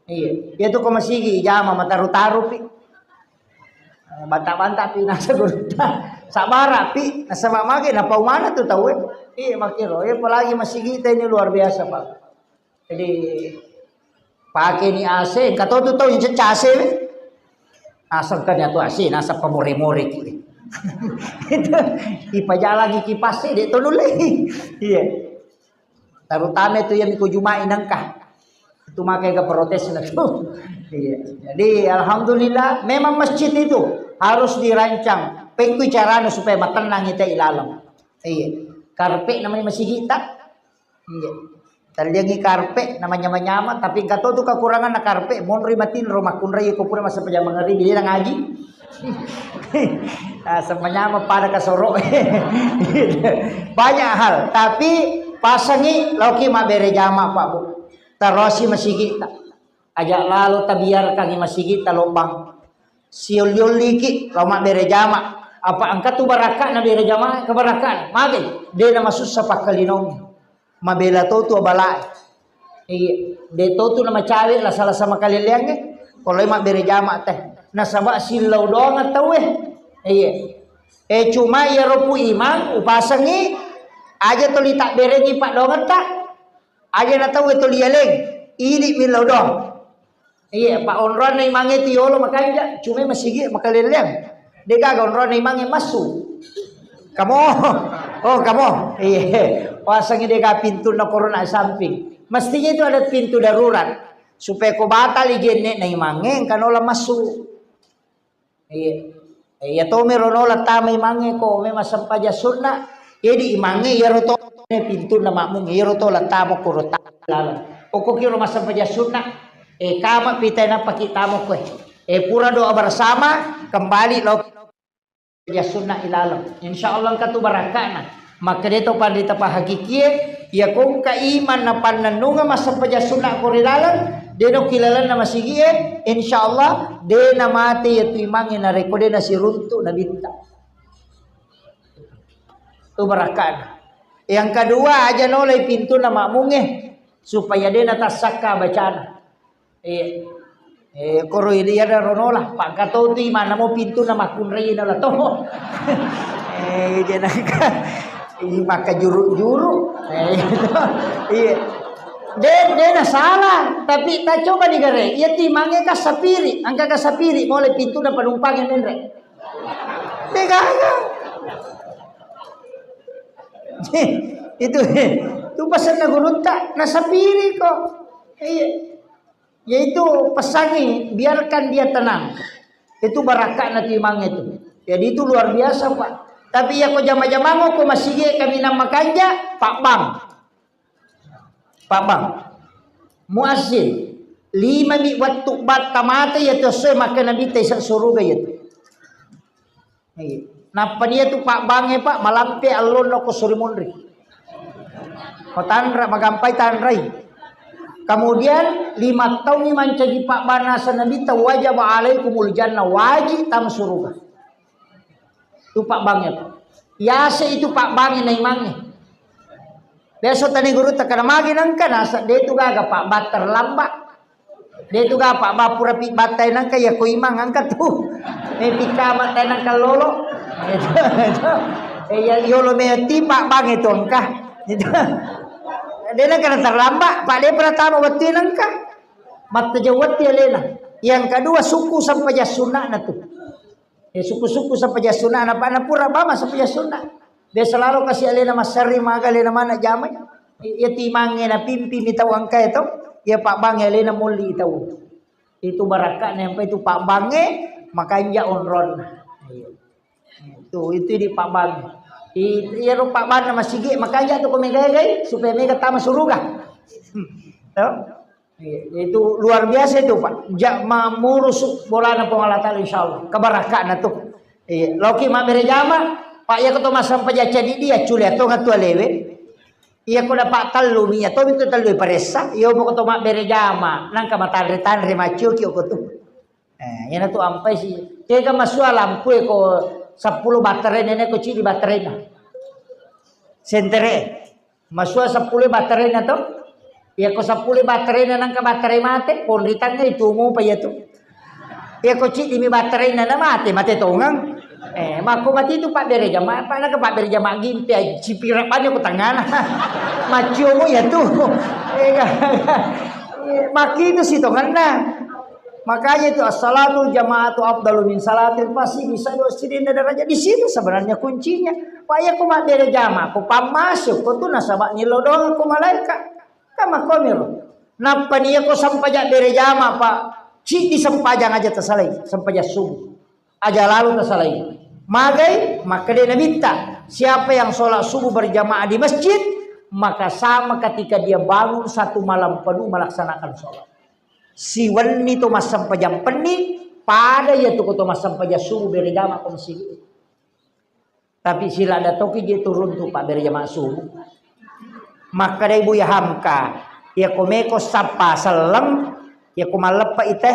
Iya. Dia tuh ke masigi jama mataru-taru pi. Banta-banta pi nasa gurutta. Sabara pi nasaba mage napaumana tu tau e. Iya makiro. Iya apalagi masigi ini luar biasa Pak. Jadi pake ni A C, engka to tu tau yang cecca A C we. Naseng kan atu A C, naseng pamore-more ki. Itu ipajalangi kipas e de to nulle. Iya. Terutama itu yang ko Jumat inengka. Itu makai ke protes na tu. Iya. Jadi alhamdulillah memang masjid itu harus dirancang. Pekku caranya supaya matenang kita ilalem. Iya. Karpet namanya masigi tak? Iya. Talliangi karpet namanya manyama, tapi engka to tu kekurangan na karpet monri matinro makkunrai ko pura masa pajama ngeri dia ngaji. Ah, semuanya pada kasoro. Banyak hal, tapi pasangi loki mabere jama Pak Bu. Tarosi masigi tak. Aja lalo tabiarkangi masigi talobang. Siolli-olliki lao mabbere jama. Apa engka tu barakka na bere jama, kebarakka. Mage, de na masussa pakkalinong. Mabela to tu abalae. Iya, de to tu na macawe la sala sama kaleleangnge. Koloi mabbere jama teh. Nasaba sillau doang tauwe. Iya. Eh cuma iyaro pu imang upasengi aja toli tabberengi paddoangetta. Aja na tau toli yaleng, idi millau doang. Iya, pa onronna imangnge tu yolo makanja, cuma masigi makaleleang. De gaga onronna imangnge massu. Kamu, oh kamu, iya. Pasangi de gaga pintu na korona samping. Mestinya itu ada pintu darurat supaya ko batali genne na imangnge engka nola massu. Iya. Eh, iya tommi rono lattama imangnge ko memang sempajang sunna. Jadi imangnge iyaro to pintunna makmung iyaro to lattama ko rota laleng. Pokok kiro massempajang sunna. Eh, kama pitai nappa ki tamo koe. Eh, pura doa bersama kembali lo sempajang sunna ilaleng. Insya Allah engka tu barakkana. Makkeda to panrita pahakikie, iya kongka iman na pannennungeng massempajang sunna ko ri laleng, de no kilalenna masigie, insya Allah de na mate iya tu imangnge narekko de na siruntu nabitta. Tu barakkana. Yang kedua aja nolai pintunna makmungnge supaya de na tassakka bacana. Eh, eh, koro ini ada ronola, pangkatoti mana mau pintu nama kunrei na la to. Eh, jenaka. Ih, maka juru-juru. Eh, iya. De, de na salah, tapi tak coba digare. Iya timangnge ka sapiri, angka ka sapiri, mulai pintu na penumpang yang menre. De gaga. Itu, itu pesanna gurutta, na sapiri kok. Iya. Yaitu pesangi, biarkan dia tenang. Itu barakakna timangnge itu. Jadi itu luar biasa, Pak. Tapi ya ko jama-jamang ko masigi kaminang makanja, Pak Bang. Pak Bang. Muazzin. Lima mi wettu batta mate ya to soe makkeda Nabitta isa suruga ya tu. Iya. Nappa dia tu Pak Bangnge, Pak, malampe allonna ko suri munri. Ko tanra, magampai tanrai. Kemudian lima tahun ni mancaji Pak Bang nasa Nabitta, wajaba alaikumul jannah, wajib tam suruga. Tu Pak Bangnge, Pak. Yase itu Pak Bangnge naimangnge. Biasa tani guru takana magi nangka nasa, de tu gaga Pak Bang terlambat. De tu gapa, ba pura pi battai nangka ya ko imang angka tu. Eh, pika battai nangka lolo. Eh, ya, yolo me tipa bang itu angka. Itu. De nangka terlambat, Pak, de pernah tamu waktu nangka. Matta jawat ya lena. Yang kedua, suku sampai sunna na tu. Eh, suku-suku sampajang sunna, na pa na pura bama sampajang sunna. Biasa lalo kasi alena massarri maga alena mana jamai. Iya timangnge na pimpi mi tau angkai to. Iya Pak Bangnge alena molli tau. Itu barakakna yang itu Pak Bangnge makanja onronna. Iya. Itu, itu di Pak Bangnge. Itu iya ro Pak Bangnge masigi makanja tu ko mega-gai supaya mega tama suruga. To? Iya, itu luar biasa itu, Pak. Ja, ma-, murusu bolana Puang Allah Taala, insya Allah. Kebarakana tu. Iya, loki mabbere jama, Pak, iya ko to massempajang cadi dia, culi atau ngatu alewe. Iya ko dapat tellu, mi iya to itu tellu paressa, iya ko to mabbere jama, nangka matanre-tanre maccio ki ko tu. Eh, iya na tu ampai si. Kega masua lampu ko sepuluh baterai nenek ko cili baterai na. Sentere. Masua seppulo baterena to. Iya ko seppulo baterena nangka baterai mate, ponritangnga itu mopa iya tu. Iya ko ciddi mi baterena na mate, mate tongeng. Eh, makko mati tu pabbere jama, apa naka pabbere jama gimpi, cipira banyak ko tengana. Maccio mo iya tu. Eh, ga-, ga-, eh, makki itu si tongenna. Makanya itu as-salatul jama'atu afdalu min salatil fasi, bisa dua sidin derajat. Di situ sebenarnya kuncinya. Pak, iya ko mabbere jama, ko pammasuk, ko tu nasaba nilodong ko malaika. Kama komiro. Nappa ni iya ko sempajang bere jama, Pak. Cidi sempajang aja tasalai, sempajang subuh. Aja lalu tasalai. Magai, makkeda Nabitta, siapa yang sholat subuh berjamaah di masjid, maka sama ketika dia bangun satu malam penuh melaksanakan sholat. Siwenni to massempajang penni, pada iya tu ko to massempajang subuh bere jama ko masigi. Tapi sila da toki je turun tu pabbere jama subuh. Makkeda Buya Hamka, iya ko meko sappa selleng, iya ko malleppe ite.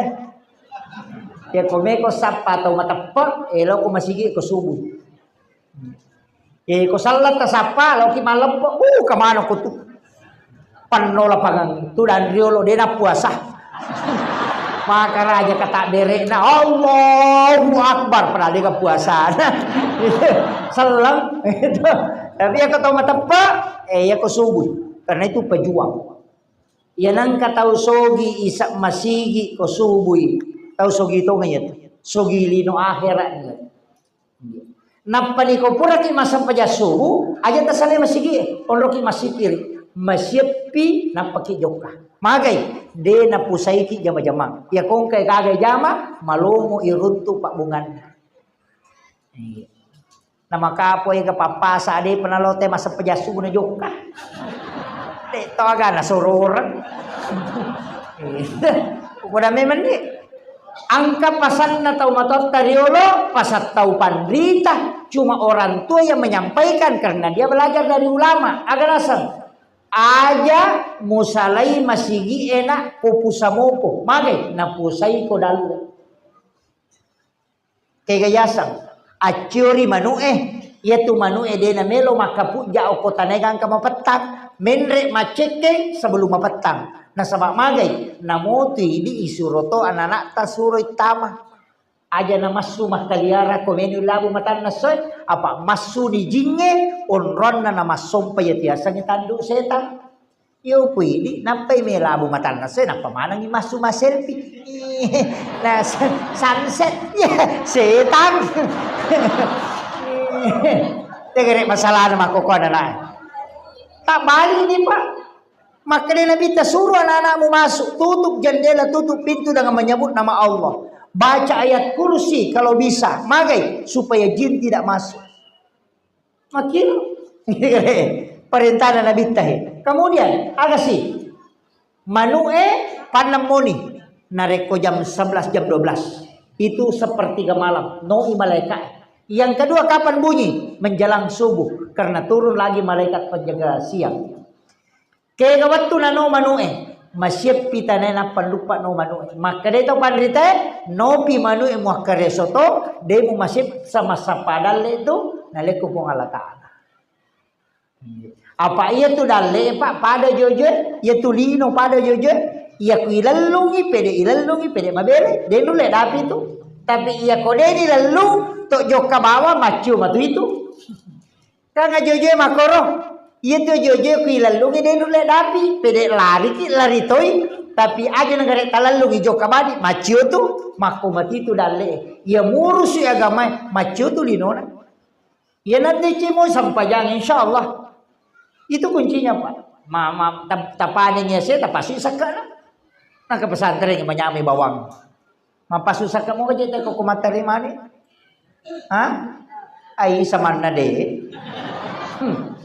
Iya ko meko sappa tau mateppe, elo ko masigi ko subuh. Eh, ko sallang tasappa, laoki malleppo, uh, kemana ko tu? Penno lapangan tu dan riolo de na puasa. Makaraja kata berekna, Allahu Akbar, padahal dia puasa. Selleng, itu. Tapi ya kau tahu mateppe, eh, ya kau subuh. Karena itu pejuang. Ya nangka tahu sogi isa masigi ko subui. Tahu sogi tongeng ya tu. Sogi lino akhirat ni. Nappa ni ko puraki massempajang subuh, aja tasalai masigi, onroki massipiri, masieppi, nappaki jokka. Magai, de napusaiki jama-jamang. Iya kongkai gagai jama, malomo iruntu pabbunganna. Iya. Namakapoi ga pappasa, de penalote massempajang subuh na jokka. De to aga nasororeng. Iya. Upoda memang ni. Engka pasanna tau matoatta riolo, pasang tau panrita, cuma orang tua yang menyampaikan karena dia belajar dari ulama. Aga naseng, aja musalai masigi ena ko pusa mopo, magai napusai ko dalle. Kega yaseng, acciori manu'e, iyatu manu'e de namelo makkapujja okko tanae gangka mapettang, menre maccekkeng sebelum mapettang. Nasaba magai, namotui di isuro to anana'ta suro ittama. Aja namassu makkaliara ko meni labu matanna essoe, apa massuni jingnge, onronna namassompa iya tiasengnge tandu setang. Iyo puidi, nappai melabu matanna essoe, nappa manengngi massu masselfie. Nah, sa-, sunset, iya, setang. Tegere masalahna makkokkoe nanae. Tabbali ni, Pak. Makkeda Nabitta, "Suruh anak-anakmu masuk, tutup jendela, tutup pintu dengan menyebut nama Allah. Baca ayat kursi kalau bisa, magai supaya jin tidak masuk." Makkiro. Perintahna Nabitta he. Kemudian, aga si? Manu'e pannemmoni. Narekko jam sebelas, jam dua belas. Itu sepertiga malam. Noi malaika. Yang kedua, kapan bunyi? Menjelang subuh. Karena turun lagi malaikat penjaga siang. Kega wettu nano manu'e, masieppi tanae nappa luppa no manu'e. Makkeda to panritae, nopi manu'e muakkareso to, de mu masiep sama sappa dalle tu, nalekko Puang Allah Ta'ala. Apa iya tu dalle, Pak, pada jojoe, iya tu lino pada jojoe, iya ku ilellungi, pede ilellungi, pede mabere, de nulle dapi tu. Tapi iya ko de dilellung, to jokka bawang, maccio matu itu. Kan ajojoe makkoro. Iya tu ajojoe ku ilellungi de nulle dapi, pede lariki, lari toi. Tapi aja negare talellungi jokka badi, maccio tu, makko mati tu dalle. Iya murusu agamae, maccio tu linona. Iya nanti cimo sampajang, insya Allah. Itu kuncinya, Pak. Ma, ma, tap-, tapanengi ase, tapasi sakkana. Nah, ke pesantren manyamai bawang. Mappasusakka moga je teko ko matterimani? Ha? Ai samanna de. Hmm.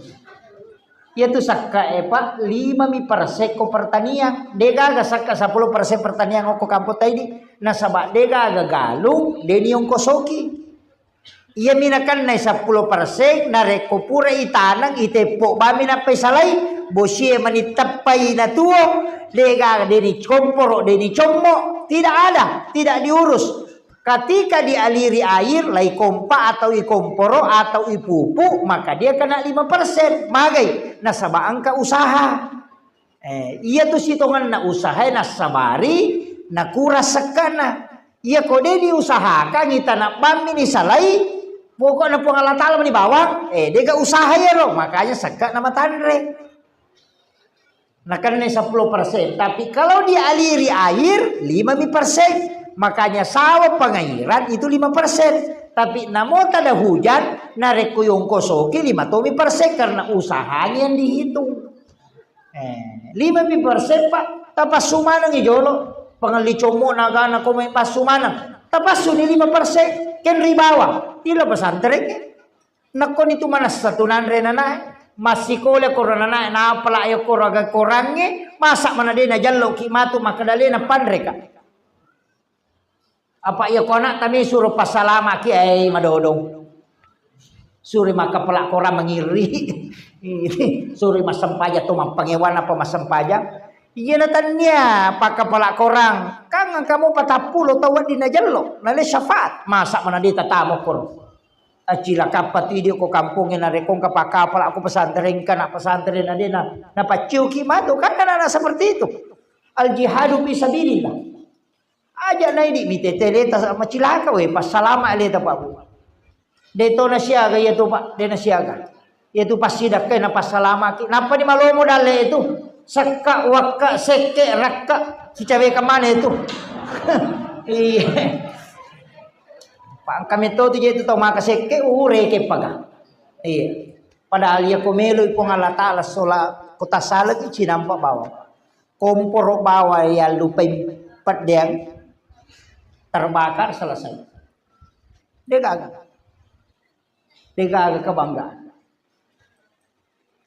Iya tu sakka e, Pak, lima mi persen ko pertanian. De gaga sakka sepuluh persen pertanian okko kampung taidi. Nasaba de gaga galung, de ni ongkosoki. Iya mi nakennai sepuluh persen, narekko pura itaneng, iteppo bami nappai salai, bosie mani teppai natuo, de gaga, de ni komporo, de ni commo, tidak ada, tidak diurus. Ketika dialiri air, lai kompa atau ikomporo atau ipupu, maka dia kena lima persen. Magai, nasaba engka usaha. Eh, iya tu sitongenna usahae nassabari, nakura sekkana. Iya ko de diusahakang, itana bammi ni salai, pokokna Puang Allah Ta'ala mani bawang, eh, dega usaha iyaro, makanya sekka na matanre. Nakenna sepuluh persen, tapi kalau dialiri air, lima mi persen. Makanya sawah pengairan itu lima persen. Tapi namo tada hujan, narekko yongkosoki lima tomi persen karena usahanya yang dihitung. Eh, lima mi persen, Pak, tapassu maneng i jolo. Pengelli commo nagana ko mai passu maneng. Tapassu ni lima persen, ken ri bawah. Ilo pesantren. Nakkoni tu manessa tu nanre nanae, massikola koro nanae, napala yo koro aga korangnge, masa mana de najallo ki matu makkeda le napanre ka. Apa iya ko anak tami suro passalamaki, ai madodong. Suri makkapala korang mangiri. Suri massempajang to mappangewana apa massempajang. Iya na tania pakkapala korang. Kang engka mo patappulo tau wedding najello. Nale syafaat. Masa mana de tatamo koro. Acilakappa tu idi ko kampongnge narekko engka pakkapala ko pesantren, engka na pesantren na dena napacciuki matu. Kan anak-anak seperti itu. Al jihadu fi sabilillah. Aja naidi mitete leta macilaka we, passalama leta Pak Bu. De to nasiaga iya tu Pak, de nasiaga. Iya tu passidakkai na passalamaki. Nappa ni malomo dalle itu. Sekka, wakka, sekke, rakka. Sicawe kemana itu? Iya. Pak kami to tu je tu tau maka sekke, ureke paga. Iya. Padahal iya ko melo Puang Allah Ta'ala sola kota salaki cinampa bawang. Komporo bawang yallupai peddeang terbakar selesai. Degaga. Degaga kebanggaan.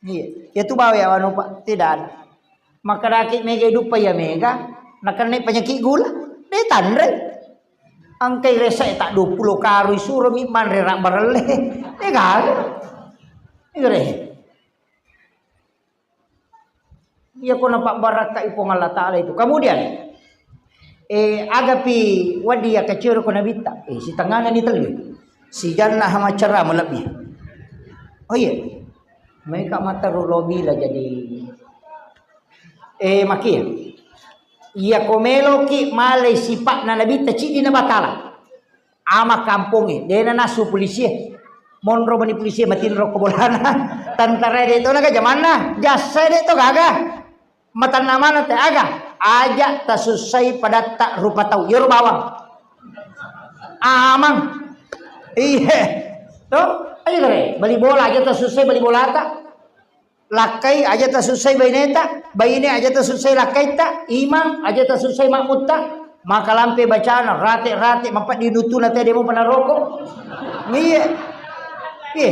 Iya. Ya tu bawang ya anu Pak, tidak ada. Maka daki mega hidup ya mega, nakenna penyakit gula, de tanre. Angkai resa tak dua puluh karung suro mi manre rak barelle. Degaga. Igere. Iya ko napabbarakkai Puang Allah Ta'ala itu. Kemudian, eh, agapi wadi ya kecil ko nabitta. Eh, sitengana ni tellu. Sijanna hamacara malebbi. Oh iya. Mereka mata rulo bila jadi, eh, makia. Iya ko meloki malai sipakna nabitta cidi na batala. Ama kampongnge, dena nasu polisi e. Monro mani polisi e, matinro ko bolana. Tentara de to naga jamanna, jasa de to gaga. Matanna mana te aga? Aja tasussai padatta rupa tau. Yero bawang. Amang. Iya. To, aja kare. Bali bola aja tasussai bali bolata. Lakkai aja tasussai baineta, baine aja tasussai lakkaitta, imang aja tasussai makmutta, maka lampe bacana, rate-rate, mapeddi nutuna te demo panaroko. Iya. Iya.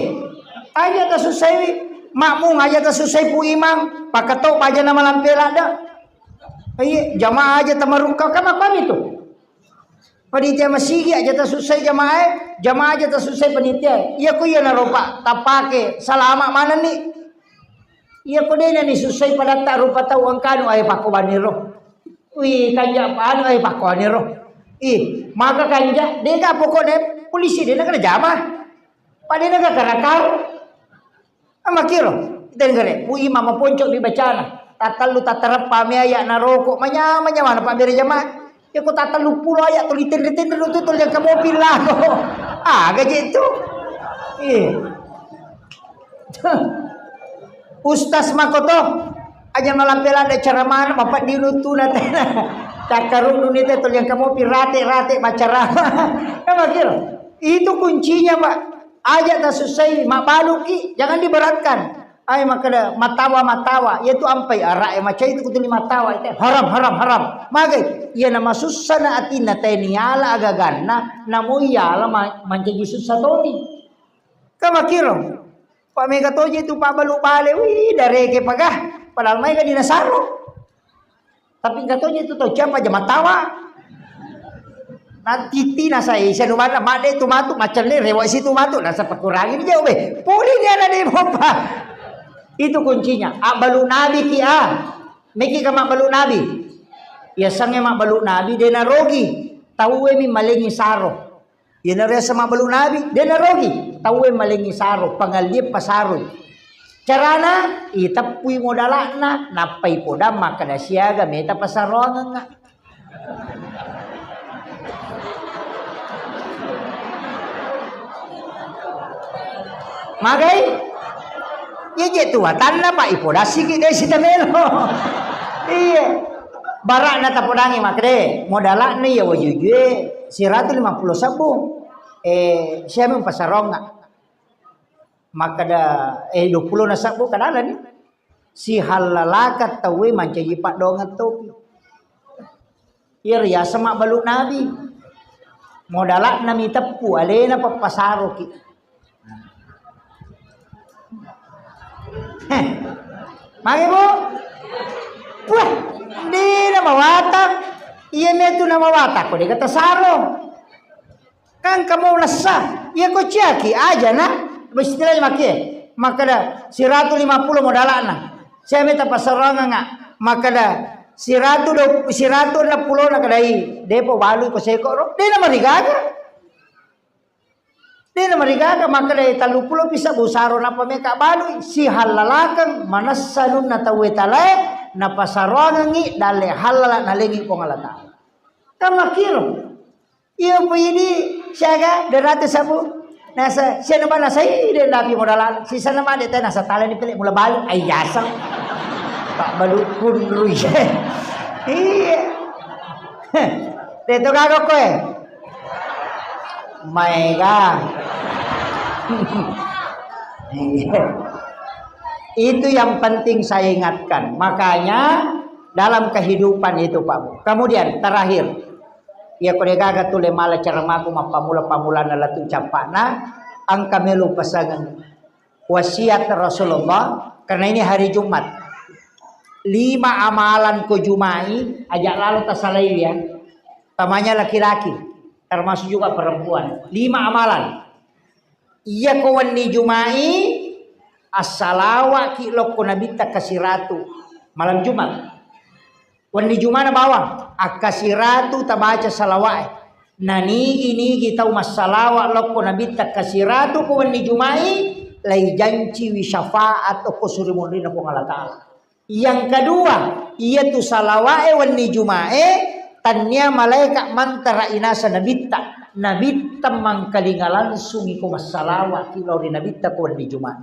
Aja tasussai makmung, aja tasussai pu imang, pakatau aja nama lampe ladda. Iya, jamaah aja tamarukka, kan apa itu? Panitia masigi aja tasussai jamaah e, jamaah aja tasussai panitia e. Iya ko iya naropa tapake salama manenni. Iya ko dena ni sussai padatta rupa tau engkanu ae pakko baniro. Wi kanja anu ae pakko baniro. Ih, maka kanja dega pokoknya polisi dena kena jama. Padena gak karakar. Amakiro, denggere, bu imam maponco di bacana. Tatallu tatareppa mi aya naroko, manyama-nyamana pabbere jamaah. Ya ko tatallu pulo aya tuli tenre-tenre tu tuli yang kamu pilako. Ah, gaji itu. Iya. Ustaz makoto, aja malampe lada cara mana, bapak di tu na tena. Cakkarung dunia te tuli yang kamu pirate-rate macara. Amakiro, itu kuncinya, Pak. Aja tasussai, mabbaluki, jangan diberatkan. Ai makkeda matawa-matawa, iyatu ampai ara'e macai tu kutuli matawa ite haram, haram, haram. Magai, iyana masussana atinna tae niala agaganna, namo iyala ma-, mancaji sussa toni. Kamakiro. Pak mega toje tu pabbalu bale, wih, dareke pagah. Padahal maega dinasaro. Tapi engka toje tu tau ciapa aja matawa. Nanti tina sai sanu mana made tu matu macelle rewa situ matu nasa pakurangi ni jauh be. Puli ni ana de mopa. Itu kuncinya. Abbalu nabi ki a. Meki ka mabbalu nabi. Ya sange mabbalu nabi de narogi. Tauwe mi malengi saro. Iyanaro yaseng mabbalu nabi, de narogi. Tauwe malengi saro, pangallie pasaroi. Carana, iteppui modala'na, nappai podang makkeda siaga meta pasaroangengnga. Magai? Iya je tu watanna, Pak, ipodassiki de sitamelo. Iya. Bara'na tapodangi makkeda, modala'na iya wajujue siratu lima pulo sebbu. Eh, siami pasaronna. Makkeda, eh, dua pulo na sebbu kadalani. Sihallalakang tauwe mancaji paddoangeng topi. Iya riaseng mabbalu nabi. Modala'na miteppu, alena pappasaroki. Heh. Magi, Bu? Wah, dena mawatang. Iya metu na mawatang ko dega tasaro. Kan kamu lessa. Iya ko ciaki aja na. Istilahnya maki. Makkeda siratu lima pulo modala'na. Saya minta pasaranganga. Makkeda siratu do, siratu enam pulo na kedai. Depo balu ko seko ro. Dena marigaga. Dena marigaga makkeda tellu pulo pisa busaro napa meka balui, sihallalakeng manessa anunna tauwe talae, napasaroangengngi dalle hallala nalengi Puang Allah Ta'ala. Kan makkiro. Iya pui di siaga derate sabu. Nasa siana mana sai de dapi modalana. Sisana made tena satala ni pele mula balik ai jaseng. Pak balu kunrui. Iya. Deto gaga koe. Maega. Itu yang penting saya ingatkan. Makanya dalam kehidupan itu, Pak Bu. Kemudian terakhir, ya ko degaga tule mala ceramaku mappamula-pamulana latu cappana, engka melu pasangan wasiat Rasulullah, karena ini hari Jumat. Lima amalan ko Jumai, aja lalo tasalai ya. Tamanya laki-laki, termasuk juga perempuan. Lima amalan. Iya ko wenni Jumai, assalawaki lokko Nabitta kasiratu. Malam Jumat. Wenni Jumana bawang, akkasiratu tabaca salawa'e. Nanigi-nigi tau massalawa lokko Nabitta kasiratu ko wenni Jumai, laijanciwi syafaat okko suri munrinna Puang Allah Ta'ala. Yang kedua, iyatu salawa'e wenni Juma'e, tannia malaeka mantara inasa Nabitta. Nabitta Temmangkalinga langsung iko massalawa ki lao ri Nabitta ko wenni Jumat.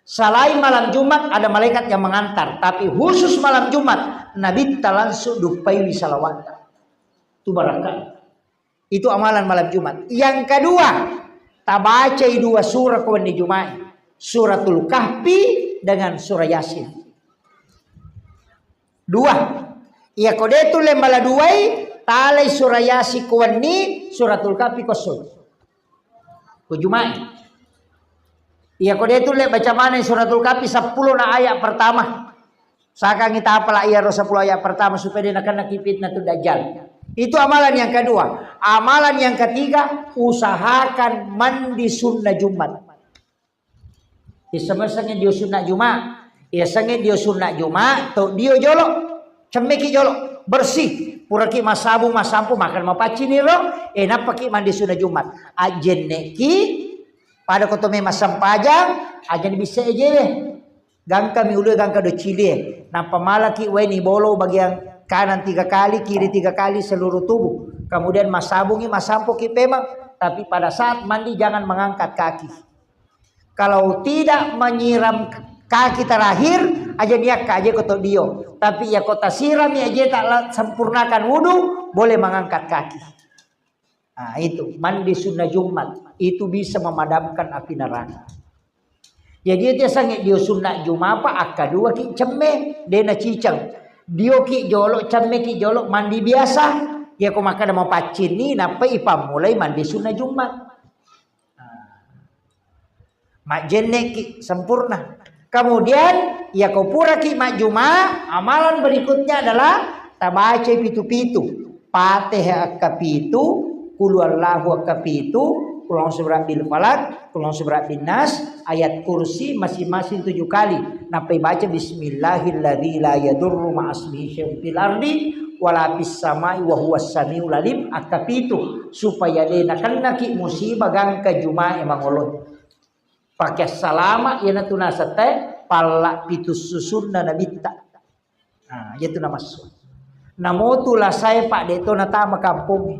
Selain malam Jumat ada malaikat yang mengantar, tapi khusus malam Jumat Nabitta langsung duppaiwi salawatta. Tu barakka. Itu amalan malam Jumat. Yang kedua, tabacai dua surah ko wenni Jumat. Suratul Kahfi dengan surah Yasin. Dua. Iya ko de tulle mala duai, talai surah Yasin ko wenni, suratul Kahfi ko essoe. Ko Jumat. Iya ko de tulle baca maneng suratul Kahfi seppulo na ayat pertama. Sakangi tapala iyaro seppulo ayat pertama supaya de nakennaki fitnah tu dajjal. Itu amalan yang kedua. Amalan yang ketiga, usahakan mandi sunnah Jumat. Iyasengnge dio sunnah Juma. Iyasengnge dio sunnah Juma, to dio jolo. Cemmeki jolo, bersih. Puraki massabung, massampo, makan mapaccini ro, e nappaki mandi sunnah Jumat. Ajjenneki pada ko to me massempajang, aja ni bisa ejewe. Gangka mi ulue gangka doccilie. Nappa malaki wae ni bolo bagian kanan tiga kali, kiri tiga kali seluruh tubuh. Kemudian massabungi, massampoki pemeng, tapi pada saat mandi jangan mengangkat kaki. Kalau tidak menyiram kaki terakhir, aja niakka aja ko to dio. Tapi ya ko tasirami aja tak la-, sempurnakan wudu, boleh mengangkat kaki. Nah, itu mandi sunnah Jumat itu bisa memadamkan api neraka. Jadi itu sange dio sunnah Jumat apa akka dua ki cemme dena ciceng. Dio ki jolo cemme ki jolo mandi biasa. Ya ko makkeda mapaccini nappa ipammulai mandi sunnah Jumat. Nah. Majjenneki sempurna. Kemudian, yako puraki majjuma, amalan berikutnya adalah tabacai pitu-pitu. Fatihah akka pitu, Qul huwallahu akka pitu, Qul a'udzu birabbil falaq, Qul a'udzu birabbin nas, ayat kursi masing-masing tujuh kali. Nappai baca bismillahilladzi la yadurru ma'asmihi syai'un fil ardi wala fis samai wa huwas samiul alim akka pitu. Supaya de nakennaki musibah gangka jumae mangolo. Pake salama iyanatu nasetta palla pitu susunna nabitta. Nah, iyatu namassu. Namotu lasae pak de to natama kampong.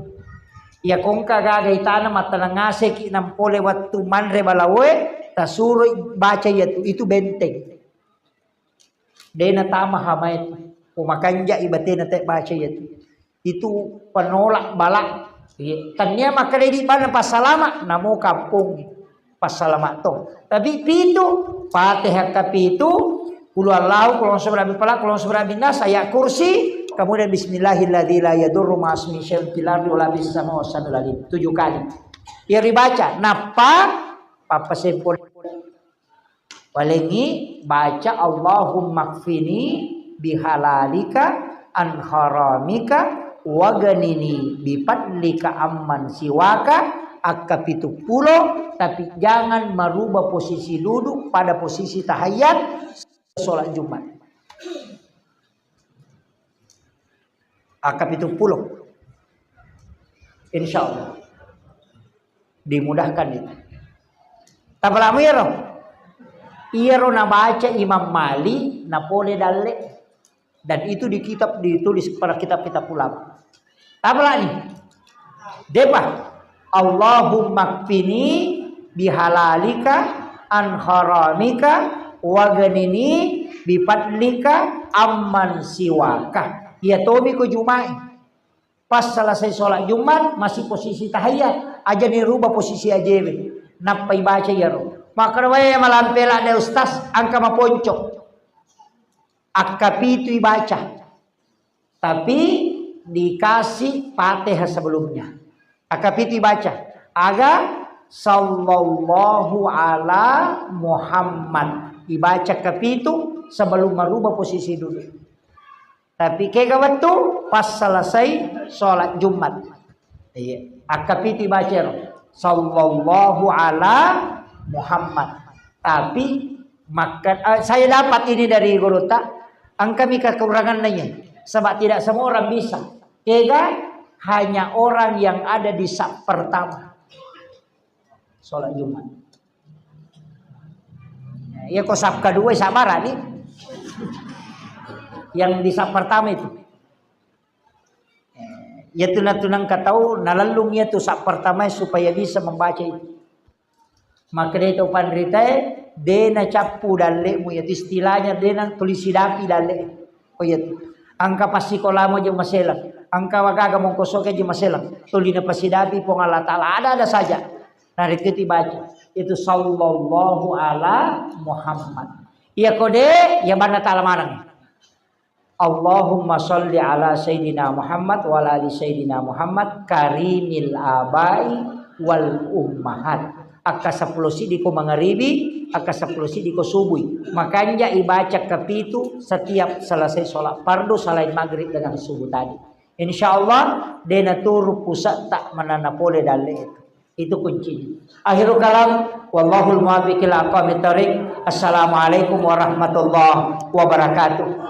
Iya kongka gaga itana mattanang ngaseki nampole wettu manre balawoe, tasuro baca iyatu, itu benteng. De natama hamae tu. Ko makanja ibatena te baca iyatu. Itu penolak bala. Iya. Tania makkeda idi bana passalama, namo kampong passalama to. Tapi pitu, Fatihah kapitu, Qul huwallahu, Qul a'udzu birabbil falaq, Qul a'udzu birabbin nas, ayat kursi, kemudian bismillahilladzi la yadurru ma'asmihi syai'un fil ardi wala fis samai wa huwas samiul alim. Tujuh kali. Iya ribaca, nappa pappasempo Walengngi baca, "Allahumma kfini bihalalika an haramika, waganini bifadlika amman siwaka," akka pitu pulo, tapi jangan merubah posisi duduk pada posisi tahiyat sholat Jumat. Akka pitu pulo. Insya Allah. Dimudahkan itu. Tapalamu iyaro? Iyaro nabaca Imam Malik, napole dalle. Dan itu di kitab ditulis pada kitab-kitab ulama. Tapalani. Depa. Allahumma kfini bihalalika an haramika waganini bifadlika amman siwaka. Iya tomi ko Jumai. Pas selesai sholat Jumat, masih posisi tahiyat. Aja ni rubah posisi ajewe. Nappa ibaca iyaro. Makkeda wae malampela de ustaz, angka maponco. Akka pitu ibaca. Tapi dikasih Fatihah sebelumnya. Akka pitu ibaca. Aga sallallahu ala Muhammad. Ibaca kapitu sebelum merubah posisi duduk. Tapi kega wettu pas selesai sholat Jumat. Iya. Akka pitu baca ro. Sallallahu ala Muhammad. Tapi maka, eh, saya dapat ini dari guru tak. Engkami kekurangan nanya. Sebab tidak semua orang bisa. Kega hanya orang yang ada di saf pertama. Sholat Jumat. Iya, ko saf kedua, sabar, nih. Yang di saf pertama itu. Eh, Iyatu natunangka tau nalellung iyatu sa pertama supaya bisa membaca itu. Makkedai tau panritae, de nacappu dalle'mu, iyatu istilahnya de na tuli sidapi dalle. Oh iyatu. Engka passikolamu aja maselang, engka wagaga mongkosoke aja maselang, tuli napasidapi Puang Allah Ta'ala, ada-ada saja. Narekko tibaca, itu sallallahu ala Muhammad. Iya kode, ya banna ta'ala maneng. Allahumma shalli ala Sayyidina Muhammad wa ala ali Sayyidina Muhammad karimil abai wal ummahat. Akka seppulo siddi ko mangaribi, akka seppulo siddi ko subui. Makanja ibaca kepitu setiap selesai sholat fardu selain maghrib dengan subuh tadi. Insya Allah, de naturu pusetta manana pole dalle itu. Itu kuncinya. Akhirul kalam, wallahul muwaffiq ila aqwamit thariq. Assalamualaikum warahmatullahi wabarakatuh.